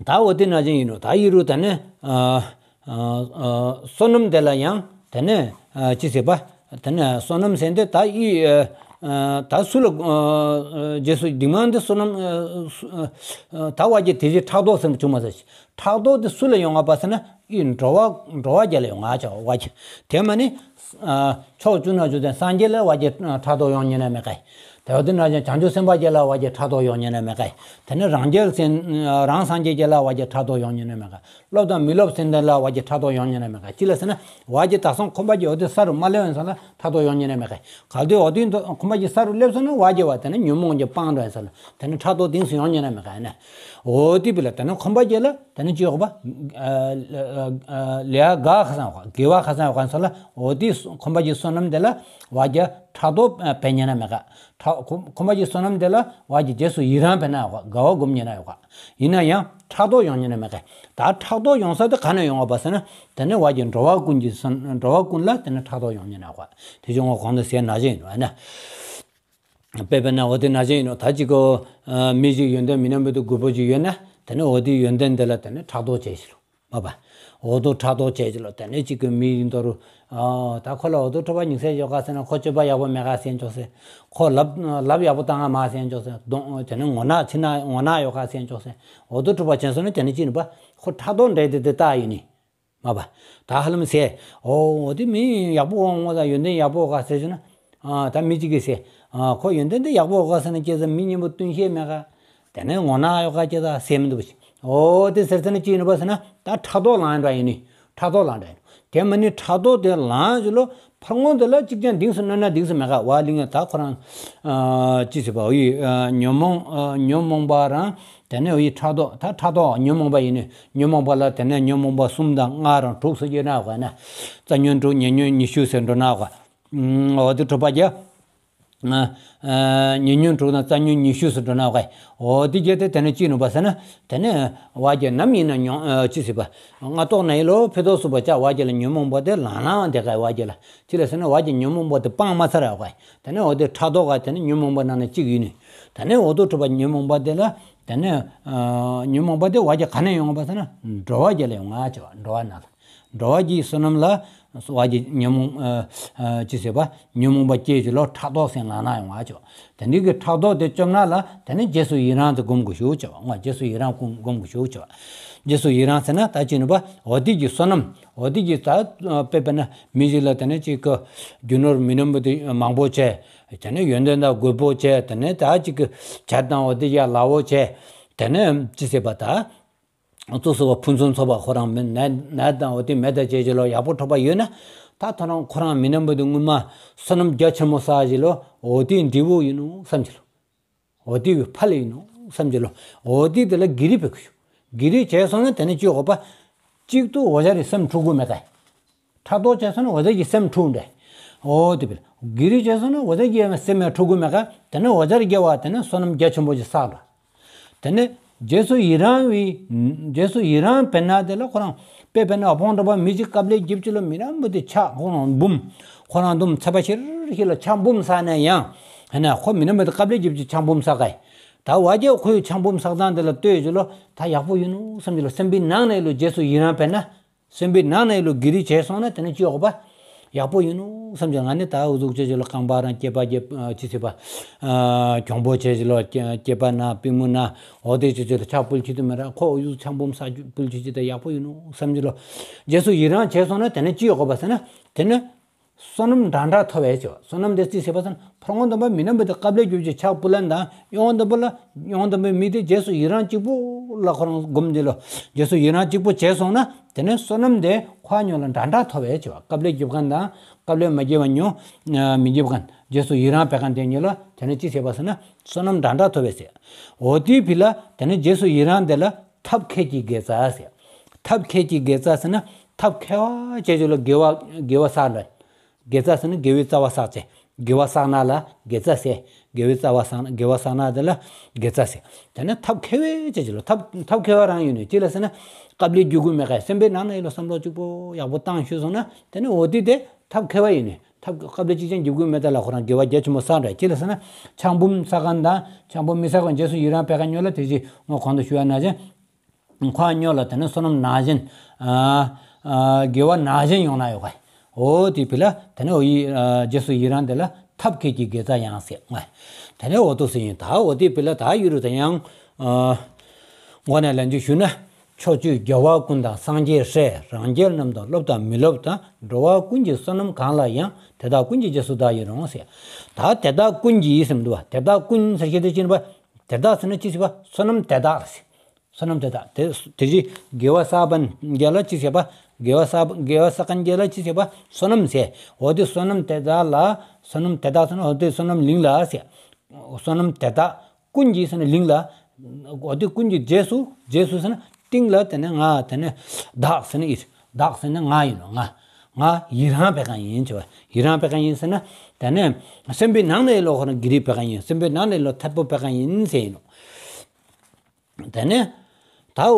ད་འོ་དེ་ནང་བཞིན་ཡིན་ནོ། ད་ཡི་རུ་དེ་ནི་བསོད་ནམས་དེ་ལ་ཡང་དེ་ནི་ཅི་ཟེར་བ། དེ་ནི་བསོད་ནམས་ཟེར་འདི་ད་ཡི་ད་སུ་ལ་རྗེས་སུ་འདི་མང་འདི་བསོད་ནམས་ད་བ་གི་དེ་བཞིན་ཕྲག་དོག་ཟེར་བྱུང་མ་ཟེར། ཕྲག་དོག་དེ་སུ་ལ་ཡོང་ང་བ་ཟེར་ན། ཡི་འགྲོ་བ་འགྲོ་བ་བརྒྱད་ལ་ཡོང་ང་བྱ་བ་གི། དེ་མ་ནི་ཕྱོགས་བཅུ་ན་བཞུགས་ཏེ་སངས་རྒྱས་ལ་བ་གི་ཕྲག་དོག་ཡོང་ཉེ་ན་མེད་ཀ་ཡི། དེ་བ་དེ་ན་བྱང་ཆུབ་སེམས་དཔའ་བརྒྱད་ལ་བ་གི་ཕྲག་དོག་ཡོང་ཉེ་ན་མེད་ཀ་ཡི། དེ་ནི་རང་རྒྱལ་སེམས་རང་སངས་རྒྱས་བརྒྱད་ལ་བ་གི་ཕྲག་དོག་ཡོང་ཉེ་ན་མེད་ཀ་ཡི། སློབ་དང་མི་སློབ་སེམས་དེ་ལ་བ་གི་ཕྲག་དོག་ཡོང་ཉེ་ན་མེད་ཀ་ཡི། ཅི་ལ་ཟེར་ན་བ་གི་དག་སང་ཁོམ་པ་གི་འོ་དེ་ས་རུ་མ་སླེབས་ཡིན་ས་ལ་ཕྲག་དོག་ཡོང་ཉེ་ན་མེད་ཀ་ཡི། གལ་ཏེ་འོ་དེ་ཁོམ་པ་གི་ས་རུ་སླེབས་སོང་ན་བ་གི་བ་དེ་ནི་ཉོན་མོངས་ཀྱི་སྤང་འགྲོ་ཡིན་ས་ལ། དེ་ནི་ཕྲག་དོག་དེང་སུ་ཡོང་ཉེ་ན་མེད་ཀ་ཡི་ན། འོ་དེ་བི་ལ་དེ་ནི་ཁོམ་པ་གི་ལ་དེ་ནི་ཅི་ཡོག་པ། ལེ་ཡ་ག་ཁ་སང་བ་དགེ་བ་ཁ་སང་བ་ས་ལ། འོ་དེ་ཁོམ་པ་གི་བསོད་ནམས་དེ་ལ་བ་གི་ཕྲག་དོག་བེད་ཉེ་ན་མེད་ཀ། ཁོམ་པ་གི་བསོད་ནམས་དེ་ལ་བ་གི་རྗེས་སུ་ཡི་རང་བེད་ན་ཡོག་ག། དགའ་བ་སྒོམ་ཉེ་ན་ཡོག་ག། ཡིན་ན་ཡང་ཕྲག་དོག་ཡོང་ཉེ་ན་མེད་ཀ། ད་ཕྲག་དོག་ཡོང་ས་དེ་ག་ནས་ཡོང་བ་ཟེར་ན། དེ་ནི་བ་གི་འགྲོ་བ་ཀུན་གྱི་འགྲོ་བ་ཀུན་ལ་དེ་ནི་ཕྲག་དོག་ཡོང་ཉེ་ན་ཡོག་ག། དེ་བྱུང་བ་གོང་དུ་ཟེར་ན་བཞིན་ཡིན་ནོ་ན། དཔེ་དཔེར་ན་འོ་དེ་ན་བཞིན་ཡིན་ནོ། ད་ཅིག་གོ་མི་ཞིག་ཡོན་ཏན་མི་རྣམ་པའི་དུ་རྒུད་པོ་ཅིག་ཡོད་ན། དེ་ནི་འོ་དེ་ཡོན་ཏན་དེ་ལ་དེ་ནི་ཕྲག་དོག་བྱེད་ཅི་ལོ། མ་པ། འོ་དོ་ཕྲག་དོག་བྱེད་ཅི་ལོ། དེ་ནི་ཅིག་གི་མི་ཡིན་དོ་རུ། ད་ཁོ་ལ་འོ་དོ་ཁྲོ་བ་ཉིན་སེ་ཡོག་ག་ཟེར་ན། ཁོ་སྤྱོད་པ་ཡག་པོ་མེད་ག་ཟེར་འཇོག་ཟེར། ཁོ་ལབ་ལབ་ཡག་པོ་བཏང་ང་མ་ཟེར་འཇོག་ཟེར། དེ་ནི་ངོ་ན་ཕྱི་ན་ངོ་ན་ཡོག་ག་ཟེར་འཇོག་ཟེར། འོ་དོ་ཁྲོ་བ་ཅན་སོ་ནི་དེ་ནི་ཅི་ནི་པ། ཁོ་ཕྲག་དོག་འདྲེ་དེ་དེ་ལྟ་ཡིན་ནི། མ་པ། ད་ཧ་ལམ་ཟེར། འོ་འོ་དེ་མི་ཡག་པོ་འོང་ངོ་ད་ཡོན་ཏན་ཡག་པོ་ཡོག་ག་ཟེར་ཞུ་ན། ད་མི་གཅིག་གིས་ཟེར། ཁོ་ཡོན་ཏན་དེ་ཡག་པོ་ཡོག་ག་ཟེར་ན་ཅི་ཟེར། མི་གཉེན་པོ་བསྟུན་ཤེས་མེད་ག། དེ་ནས་ངོ་ན་ཡོག་ག་ཅི་ཟེར་ཟེར་མི་འདུག་པ་ཞིག། འོ་དེ་ཟེར་ཟེར་ན་ཅི་ཡིན་པ་ཟེར་ན། ད་ཕྲག་དོག་ལངས་འདྲ་ཡིན་ནི། ཕྲག་དོག་ལངས་འདྲ་ཡིན། དེ་མ་ནི་ཕྲག་དོག་དེ་ལངས་ཞུ་ལོ། ཕར་ངོ་དེ་ལ་གཅིག་ཀྱང་དེང་སུ་གནོད་ན་དེང་སུ་མེད་ག། བ་ལིང་ད་ཁོ་རང་ཅི་ཟེར་བ། འོ་ཡི་ཉོན་མོངས་ཉོན་མོངས་པ་རང་། དེ་ནས་འོ་ཡི་ཕྲག་དོག། ད་ཕྲག་དོག་ཉོན་མོངས་པ་ཡིན་ནི། ཉོན་མོངས་པ་ལ་དེ་ནས་ཉོན་མོངས་པ་གསུམ་དང་ལྔ་རང་དྲུག་སུ་ཡོད་ན་ག་ན། རྩ་ཉོན་དྲུག་ཉེ་ཉོན་ཉི་ཤུ་ཟེར་འགྲོ་ན་ག། འོ་དེ་ཁྲོ་བ་གི། ཉེ་ཉོན་དྲུག་དང་རྩ་ཉོན་ཉི་ཤུ་སུ་འགྲོ་ན་ག། འོ་དེ་གྱད་དེ་དེ་ནས་ཅི་ནུ་པ་ཟེར་ན། དེ་ནས་བ་གི་ནམ་ཡིན་ན་ཉོན་ཅི་ཟེར་བ། སྔ་ཏོག་ན་ཡི་ལོ་ཕེ་ཏོག་སུ་བ་ཅ་བ་གི་ལ་ཉོན་མོངས་པ་དེ་ལང་ལང་དེ་ག་བ་གི་ལ། ཅི་ལ་ཟེར་ན་བ་གི་ཉོན་མོངས་པ་དེ་སྤང་མ་ཚར་ཡོག་ག། དེ་ནས་འོ་དེ་ཕྲག་དོག་ག་དེ་ནས་ཉོན་མོངས་པ་ནང་ན་གཅིག་ཡིན་ནི། དེ་ནས་འོ་དོ་ཁྲོ་བ་ཉོན་མོངས་པ་དེ་ལ། དེ་ནས་ཉོན་མོངས་པ་དེ་བ་གི་ག་ནས་ཡོང་བ་ཟེར་ན། འགྲོ་བ་གི་ལ་ཡོང་ང་ཅི་བ། འགྲོ་བ་ན་ལ། འགྲོ་བ་གི་བསོད་ནམས་ལ་བ་གི་ཉོན་མོངས་ཅི་ཟེར་བ། ཉོན་མོངས་པ་སྐྱེས་ཀྱི་ལོ་ཕྲག་དོག་སེམས་ལང་ན་ཡོང་ང་ཅི་བ། དེ་འདི་གི་ཕྲག་དོག་དེ་བཅོམ་ན་ལ་དེ་ནས་རྗེས་སུ་ཡི་རང་དེ་སྒོམ་དགོས་ཤོག་ཅི་བ། ང་རྗེས་སུ་ཡི་རང་སྒོམ་སྒོམ་དགོས་ཤོག་ཅི་བ། རྗེས་སུ་ཡི་རང་ཟེར་ན་ད་ཅི་ནུ་པ། འོ་དེ་གི་བསོད་ནམས། འོ་དེ་གི་ད་དཔེ་དཔེར་ན་མི་ཞིག་ལ་དེ་ནས་ཅིག་གི་རྒྱུ་ནོར་མི་རྣམས་པོ་དེ་མང་པོ་བྱས། དེ་ནས་ཡོན་ཏན་དང་རྒུད་པོ་བྱས། དེ་ནས་ད་ཅིག་གི་བྱ་དང་འོ་དེ་ཡ་ལ་འོ་བྱས། དེ་ནས་ཅི་ཟེར་བ་ད། གཙོ་སོ་བ་ཕུན་སུམ་ཚོགས་པ་ཁོ་རང་མི་ནད་ནད་དང་འོ་དེ་མེད་ད་བྱས་ཀྱི་ལོ་ཡག་པོ་ཁྲོ་བ་ཡོད་ན། ད་ཐོ་རང་ཁོ་རང་མི་རྣམས་པོ་དེ་སྔོན་མ་བསོད་ནམས་རྒྱ་ཆེན་མོ་བསགས་ཀྱི་ལོ། འོ་དེ་འབྲས་བུ་ཡིན་ནོ་བསམ་གྱི་ལོ། འོ་དེ་བའི་ཕ་ལ་ཡིན་ནོ་བསམ་གྱི་ལོ། འོ་དེ་དེ་ལ་གི་རི་བེད་དགོས་ཤོག། གི་རི་བྱས་སོང་ན་དེ་ནས་ཅི་ཡོག་པ། གཅིག་ཏུ་འོ་ཇ་རི་སེམས་འཁྲུག་དགོས་མེད་ག། ཕྲག་དོག་བྱས་སོང་ན་འོ་ཇ་གི་སེམས་འཁྲུག་འདྲ། འོ་དེ་བེད། གི་རི་བྱས་སོང་ན་འོ་ཇ་གི་སེམས་ཡང་འཁྲུག་དགོས་མེད་ག། དེ་ནས་འོ་ཇ་རི་རྒྱལ་བ་དེ་ནས་བསོད་ནམས་རྒྱ་ཆེན་པོ་ཞིག་བསགས་འདྲ། དེ་ནས་རྗེས་སུ་ཡི་རང་བའི། རྗེས་སུ་ཡི་རང་བེད་ན་དེ་ལ་ཁོ་རང་དཔེ་དཔེར་ན་ཨ་བོང་ཁྲོ་བ་མི་གཅིག་དཀའ་ལས་རྒྱབ་ཀྱི་ལོ་མི་རྣམས་པོ་དེ་ཕྱག་ཁོ་རང་འབུམ། ཁོ་རང་འདུམ་ཚད་པ་ཆེར་ཞིག་ལ་ཕྱག་འབུམ་བསགས་ན་ཡང་། ཧེ་ན་ཁོ་མི་རྣམས་པོ་དེ་དཀའ་ལས་རྒྱབ་ཀྱི་ཕྱག་འབུམ་བསགས་ག་ཡི། ད་བ་གི་ཁོའི་ཕྱག་འབུམ་བསགས་སྟངས་དེ་ལ་ལྟོས་ཀྱི་ལོ་ད་ཡག་པོ་ཡིན་ནོ་བསམ་གྱི་ལོ། སེམས་པའི་ནང་ནས་ལོ་རྗེས་སུ་ཡི་རང་བེད་ན། སེམས་པའི་ནང་ནས་ལོ་གི་རི་བྱས་སོང་ན་དེ་ནས་ཅི་ཡོག་པ། ཡག་པོ་ཡིན་ནོ་བསམ་གྱི། ང་ནི་ད་འུ་ཟུག་བྱས་ཀྱི་ལོ་རྐང་པ་རང་སྐྱེས་པ་སྐྱེས་ཅི་ཟེར་བ། གྱོང་པོ་བྱས་ཀྱི་ལོ་སྐྱེས་པ་ན་པུས་མོ་ན་འོ་དེ་བྱས་ཀྱི་ལོ་ཕྱག་ཕུལ་ཅི་དུ་མེད་ར། ཁོ་འུ་ཟུག་ཕྱག་འབུམ་བསགས་ཕུལ་ཅི་ཅི་ད་ཡག་པོ་ཡིན་ནོ་བསམ་གྱི་ལོ། རྗེས་སུ་ཡི་རང་བྱས་སོང་ན་དེ་ནས་ཅི་ཡོག་པ་ཟེར་ན། དེ་ནས་བསོད་ནམས་འདྲ་འདྲ་ཐོབ་པས་ཅི་བ། བསོད་ནམས་དེ་ཅི་ཟེར་བ་ཟེར་ན། ཕར་ངོ་དང་པོ་མི་རྣམས་པོ་དེ་དཀའ་ལས་རྒྱབ་ཀྱི་ཕྱག་ཕུལ་ལ་དང་ཡོང་དང་པོ་ལ་ཡོང་དང་པོ་མི་དེ་རྗེས་སུ་ཡི་རང་གཅིག་པུ་ལ་ཁོ་རང་སྒོམ་དེ་ལོ། རྗེས་སུ་ཡི་རང་གཅིག་པུ་བྱས་སོང་ན་དེ་ནས་བསོད་ནམས་དེ་ཁོ་ཉོ་ལ་འདྲ་འདྲ་ཐོབ་པས་ཅི་བ། དཀའ་ལས་རྒྱབ་མཁན་དང་དཀའ་ལས་མ་རྒྱབ་པ་ཉོ་མི་རྒྱབ་མཁན། རྗེས་སུ་ཡི་རང་བེད་མཁན་དེ་ཉོ་ལ་དེ་ནས་ཅི་ཟེར་བ་ཟེར་ན་བསོད་ནམས་འདྲ་འདྲ་ཐོབ་པས་ཟེར། འོ་དེའི་བི་ལ་དེ་ནས་རྗེས་སུ་ཡི་རང་དེ་ལ་ཐབས་མཁས་ཀྱི་དགེ་རྩ་ཟེར། ཐབས་མཁས་ཀྱི་དགེ་རྩ་ཟེར་ན་ཐབས་མཁས་པ་བྱས་ཀྱི་ལོ་དགེ་བ་དགེ་བ་བསགས་འདྲ། དགེ་རྩ་ཟེར་ན་དགེ་བའི་རྩ་བ་བསགས་ཚེ། དགེ་བ་བསགས་ན་ལ་དགེ་རྩ་ཟེར། དགེ་བའི་རྩ་བ་བསགས་ན་དགེ་བ་བསགས་ན་དེ་ལ་དགེ་རྩ་ཟེར། དེ་ནས་ཐབས་མཁས་པའི་ཅེས་ཅི་ལོ། ཐབས་ཐབས་མཁས་པ་རང་ཡིན་ནོ། ཅི་ལ་ཟེར་ན་སྐབས་ལས་རྒྱུ་དགོས་མེད་ཀ། སེམས་པའི་ནང་ན་ཡིན་ལོ་བསམ་བློ་གཅིག་པོ་ཡག་པོ་བཏང་ཤུལ་སོང་ན་དེ་ནས་འོ་དེ་དེ་ཐབས་མཁས་པ་ཡིན་ནོ། ཐབས་སྐབས་ལ་གཅིག་ཀྱང་རྒྱུ་དགོས་མེད་ད་ལ་ཁོ་རང་དགེ་བ་རྒྱ་ཆེན་པོ་བསགས་འདྲ། ཅི་ལ་ཟེར་ན་ཕྱག་འབུམ་བསགས་མཁན་དང་ཕྱག་འབུམ་མི་བསགས་མཁན་རྗེས་སུ་ཡི་རང་འབད་མཁན་གཉིས་ལ་དེ་བཞིན་ངོ་གོང་དུ་ཞུ་བ་ནང་བཞིན། ཁོ་གཉིས་ལ་དེ་ནས་བསོད་ནམས་ནང་བཞིན། ཨ་ཨ་དགེ་བ་ནང་བཞིན་ཡོང་ན་ཡོད་ག། འོ་དེ་བི་ལ་དེ་ནས་འོ་ཡི་ཨ་རྗེས་སུ་ཡི་རང་དེ་ལ་ཐབས་མཁས་ཀྱི་དགེ་རྩ་ཡང་ཟེར་ང་། དེ་ནས་འོ་དོ་ཟེར་ཡིན། ད་འོ་དེ་བི་ལ་ད་ཡུ་རུ་དེ་ཡང་ཨ་ངོ་ནས་ལན་རྒྱུ་ཞུ་ན། ཕྱོགས་བཅུའི་རྒྱལ་བ་ཀུན་དང་སངས་རྒྱས་སྲས། རང་རྒྱལ་རྣམས་དང་སློབ་དང་མི་སློབ་དང་། འགྲོ་བ་ཀུན་གྱི་བསོད་ནམས་གང་ལ་ཡང་། དེ་དག་ཀུན་གྱི་རྗེས་སུ་བདག་ཡི་རང་ཟེར། ད་དེ་དག་ཀུན་གྱི་ཟེར་མི་འདུག་བ། དེ་དག་ཀུན་ཟེར་ཤེས་དེ་ཅི་ཡིན་པ། དེ་དག་ཟེར་ན་ཅི་ཟེར་བ། བསོད་ནམས་དེ་དག་ཟེར། བསོད་ནམས་དེ་དག་དེ་དེ་བཞིན་དགེ་བ་བསགས་པ་རྒྱལ་ལ་ཅི་ཟེར་བ། དགེ་བ་བསགས་པ་དགེ་བ་བསགས་མཁན་རྒྱལ་ལ་ཅི་ཟེར་བ། བསོད་ནམས་ཟེར། འོ་དེ་བསོད་ནམས་དེ་དག་ལ། བསོད་ནམས་དེ་དག་ཟེར་ན་འོ་དེ་བསོད་ནམས་གླིང་ལ་ཟེར། བསོད་ནམས་དེ་དག་ཀུན་གྱི་ཟེར་ན་གླིང་ལ། འོ་དེ་ཀུན་གྱི་རྗེས་སུ། རྗེས་སུ་ཟེར་ན་སྟེང་ལ་དེ་ནས་ང་དེ་ནས་བདག་ཟེར་ན་ཡི། བདག་ཟེར་ན་ང་ཡིན་ནོ། ང་ང་ཡི་རང་འབད་མཁན་ཡིན་ཅེས་པ། ཡི་རང་འབད་མཁན་ཡིན་ཟེར་ན་དེ་ནས་སེམས་པའི་ནང་ནས་ལོ་ཁོ་ན་གི་རི་འབད་མཁན་ཡིན། སེམས་པའི་ནང་ནས་ལོ་ཐད་པོ་འབད་མཁན་ཡིན་ཟེར་ཡིན་ནོ། དེ་ནས་ད་ཨ་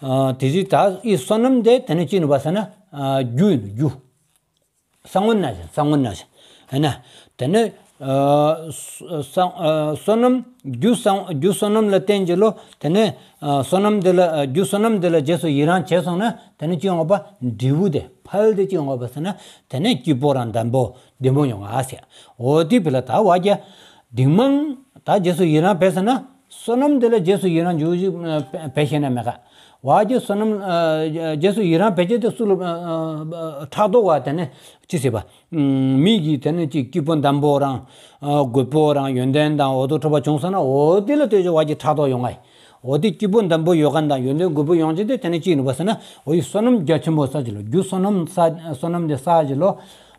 ཨ་དེ་བཞིན་ད་ཡི་བསོད་ནམས་དེ་དེ་ནས་ཅི་ཡིན་པ་ཟེར་ན་ཨ་རྒྱུ་ཡིན་ནོ། རྒྱུ། གསང་བ་ནང་བཞིན། གསང་བ་ནང་བཞིན། ཨ་ནི་དེ་ནས་ཨ་བསོད་ནམས་རྒྱུ་གསང་རྒྱུ་བསོད་ནམས་ལ་བརྟེན་གྱི་ལོ། དེ་ནས་ཨ་བསོད་ནམས་དེ་ལ་ཨ་རྒྱུ་བསོད་ནམས་དེ་ལ་རྗེས་སུ་ཡི་རང་བྱས་སོང་ན་དེ་ནས་ཅི་ཡོང་བ། འབྲས་བུ་དེ་ཕལ་དེ་ཅི་ཡོང་བ་ཟེར་ན་དེ་ནས་སྐྱིད་པོ་རང་བདེ་པོ་བདེ་མོ་ཡོང་ང་ཟེར། འོ་དེ་བི་ལ་ད་བ་རྒྱ་དིང་མང་ད་རྗེས་སུ་ཡི་རང་བྱས་ཟེར་ན། བསོད་ནམས་དེ་ལ་རྗེས་སུ་ཡི་རང་འཇུག་ཅིག་བེད་ཤེས་ན་མེད་ཀ། བ་རྒྱ་བསོད་ནམས་ཨ་རྗེས་སུ་ཡི་རང་བེད་ཅེས་དེ་སུ་ལ་ཨ་ཨ་ཕྲག་དོག་བ་དེ་ནས་ཅི་ཟེར་བ། མི་གིས་དེ་ནས་ཅིག་སྐྱིད་པོ་བདེ་པོ་རང་ཨ་རྒོད་པོ་རང་ཡོན་ཏན་དང་འོ་དོ་ཁྲོ་བ་བྱུང་སོང་ན་འོ་དེ་ལ་ལྟོས་ཅིག་བ་རྒྱ་ཕྲག་དོག་ཡོང་ང་། འོ་དེ་སྐྱིད་པོ་བདེ་པོ་ཡོད་མཁན་དང་ཡོན་ཏན་རྒོད་པོ་ཡོང་ཅིག་དེ་དེ་ནས་ཅི་ཡིན་པ་ཟེར་ན་འོ་ཡི་བསོད་ནམས་རྒྱ་ཆེན་པོ་བསགས་ཅིག་ལོ། རྒྱུ་བསོད་ནམས་བསགས་བསོད་ནམས་དེ་བསགས་ཅིག་ལོ།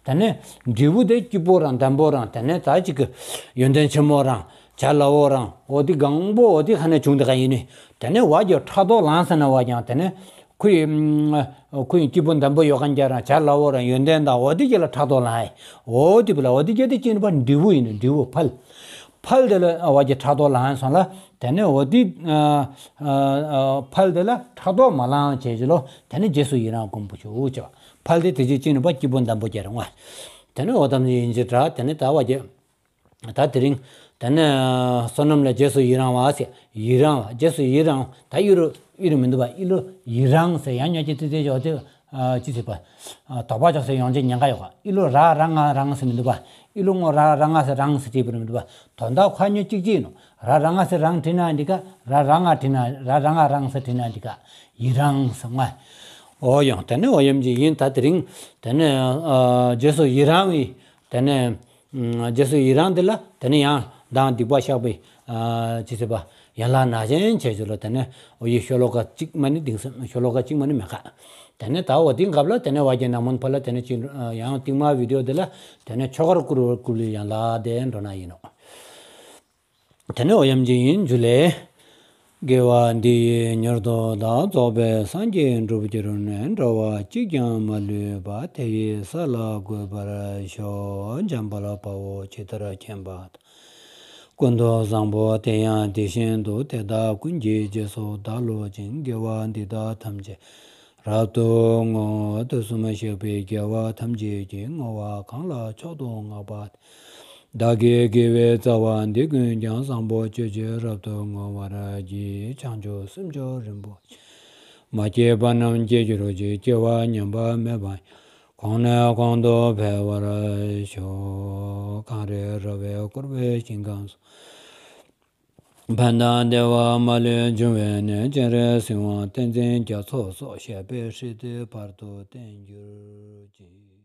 དེ་ནས་འབྲས་བུ་དེ་སྐྱིད་པོ་རང་བདེ་པོ་རང་དེ་ནས་ད་ཅིག་གི་ཡོན་ཏན་ཆེན་མོ་རང་བྱ་སླ་བོ་རང་འོ་དེ་གང་པོ་འོ་དེ་ཁ་ནས་བྱུང་དེ་ག་ཡིན་ནི། དེ་ནས་བ་རྒྱ་ཕྲག་དོག་ལངས་ཟེར་ན་བ་ཀྱང་དེ་ནས་ཁོ་ཡི་ཁོ་ཡི་སྐྱིད་པོ་བདེ་པོ་ཡོད་མཁན་རྒྱ་རང་བྱ་སླ་བོ་རང་ཡོན་ཏན་དང་འོ་དེ་རྒྱ་ལ་ཕྲག་དོག་ལངས་ཡི། འོ་དེ་བི་ལ་འོ་དེ་རྒྱ་དེ་ཅི་ཡིན་པ། འབྲས་བུ་ཡིན་ནི། འབྲས་བུ་ཕལ། ཕལ་དེ་ལ་བ་རྒྱ་ཕྲག་དོག་ལངས་སོང་ལ། དེ་ནས་འོ་དེ་ཨ་ཨ་ཕལ་དེ་ལ་ཕྲག་དོག་མ་ལངས་བྱས་ཅིག་ལོ། དེ་ནས་རྗེས་སུ་ཡི་རང་སྒོམ་པོ་ཞུ་ཅེས་པ། ཕལ་དེ་དེ་ཅི་ཅི་ཡིན་པ། སྐྱིད་པོ་བདེ་པོ་རྒྱ་རང་བ། དེ་ནས་འོ་དམ་ཡིན་གྱི་འདྲ། དེ་ནས་ད་བ་རྒྱ། ད་དེ་རིང་དེ་ནས་བསོད་ནམས་ལ་རྗེས་སུ་ཡི་རང་བ་ཟེར། ཡི་རང་བ། རྗེས་སུ་ཡི་རང་། ད་ཡུ་རུ་ཡུ་རུ་མི་འདུག་པ། ཡི་ལོ་ཡི་རང་ཟེར་ཡང་ཉོ་ཅི་ཏི་ཏི་ཅོ་ཏི་ཅི་ཟེར་བ། དོགས་པ་ཅོག་ཟེར་ཡོང་ཅི་ཉེན་ཁ་ཡོད་ག། ཡི་ལོ་ར་ར་ང་རང་ཟེར་མི་འདུག་པ། ཡི་ལོ་ངོ་ར་ར་ང་ཟེར་རང་ཟེར་ཅི་པུ་རུ་མི་འདུག་པ། དོན་དག་ཁ་ཉོ་གཅིག་ཅི་ཡིན་ནོ། ར་ར་ང་ཟེར་རང་བྲིས་ན་འདི་ག། ར་ར་ང་བྲིས་ན་ར་ར་ང་རང་ཟེར་བྲིས་ན་འདི་ག། ཡི་རང་ཟེར་ང་། འོ་ཡང་དེ་ནས་འོ་ཡམ་གྱི་ཡིན། ད་དེ་རིང་དེ་ནས་ཨ་རྗེས་སུ་ཡི་རང་བའི་དེ་ནས་ཨ་རྗེས་སུ་ཡི་རང་འདི་ལ་དེ་ནས་ཡང་དང་སྡིག་པ་བཤགས་པའི་ཨ་ཅི་ཟེར་བ་ཡན་ལག་ནང་བཞིན་བྱས་ཚུལ་ལ་དེ་ནས་འོ་ཡི་ཤོ་ལོ་ཀ་གཅིག་མ་ནི་དེང་སང་ཤོ་ལོ་ཀ་གཅིག་མ་ནི་མེད་ཀ། དེ་ནས་ད་འོ་དེ་སྐབས་ལ་དེ་ནས་བ་རྒྱ་ནག་མོན་ཕ་ལ་དེ་ནས་ཅི་ཡང་རྟིང་མ་བི་ཌི་ཡོ་འདི་ལ་དེ་ནས་ཆོ་གར་བཀུར་བར་བཀུར་བའི་ཡན་ལག་དེ་འགྲོ་ན་ཡིན་ནོ། དེ་ནས་འོ་ཡམ་གྱི་ཡིན། འཇུ་ལེ། དགེ་བ་འདི་ཡིས་མྱུར་དུ་བདག། རྫོགས་པའི་སངས་རྒྱས་འགྲུབ་གྱུར་ནས། འགྲོ་བ་གཅིག་ཀྱང་མ་ལུས་པ། དེ་ཡི་ས་ལ་འགོད་པར་ཤོག། འཇམ་དཔལ་དཔའ་བོས་ཇི་ལྟར་མཁྱེན་པ་དང་། ཀུན་ཏུ་བཟང་པོ་དེ་ཡང་དེ་བཞིན་དུ། དེ་དག་ཀུན་གྱི་རྗེས་སུ་བདག་སློབ་ཅིང་། དགེ་བ་འདི་དག་ཐམས་ཅད་རབ་ཏུ་བསྔོ། དུས་གསུམ་གཤེགས་པའི་རྒྱལ་བ་ཐམས་ཅད་ཀྱིས། བསྔོ་བ་གང་ལ་མཆོག་ཏུ་བསྔགས་པ་དེས། བདག་གི་དགེ་བའི་རྩ་བ་འདི་ཀུན་ཀྱང་། བཟང་པོ་སྤྱོད་ཕྱིར་རབ་ཏུ་བསྔོ་བར་བགྱི། བྱང་ཆུབ་སེམས་མཆོག་རིན་པོ་ཆེ། མ་སྐྱེས་པ་རྣམས་སྐྱེ་གྱུར་ཅིག། སྐྱེ་བ་ཉམས་པ་མེད་པ་ཡང་། གོང་ནས་གོང་དུ་འཕེལ་བར་ཤོག། གངས་རི་ར་བས་བསྐོར་བའི་ཞིང་ཁམས་སུ། ཕན་དང་བདེ་བ་མ་ལུས་འབྱུང་བའི་གནས། སྤྱན་རས་གཟིགས་དབང་བསྟན་འཛིན་རྒྱ་མཚོ་སོགས། གཤེགས་པའི་སྲས་བཅས་བར་དུ་བསྟན་གྱུར་ཅིག།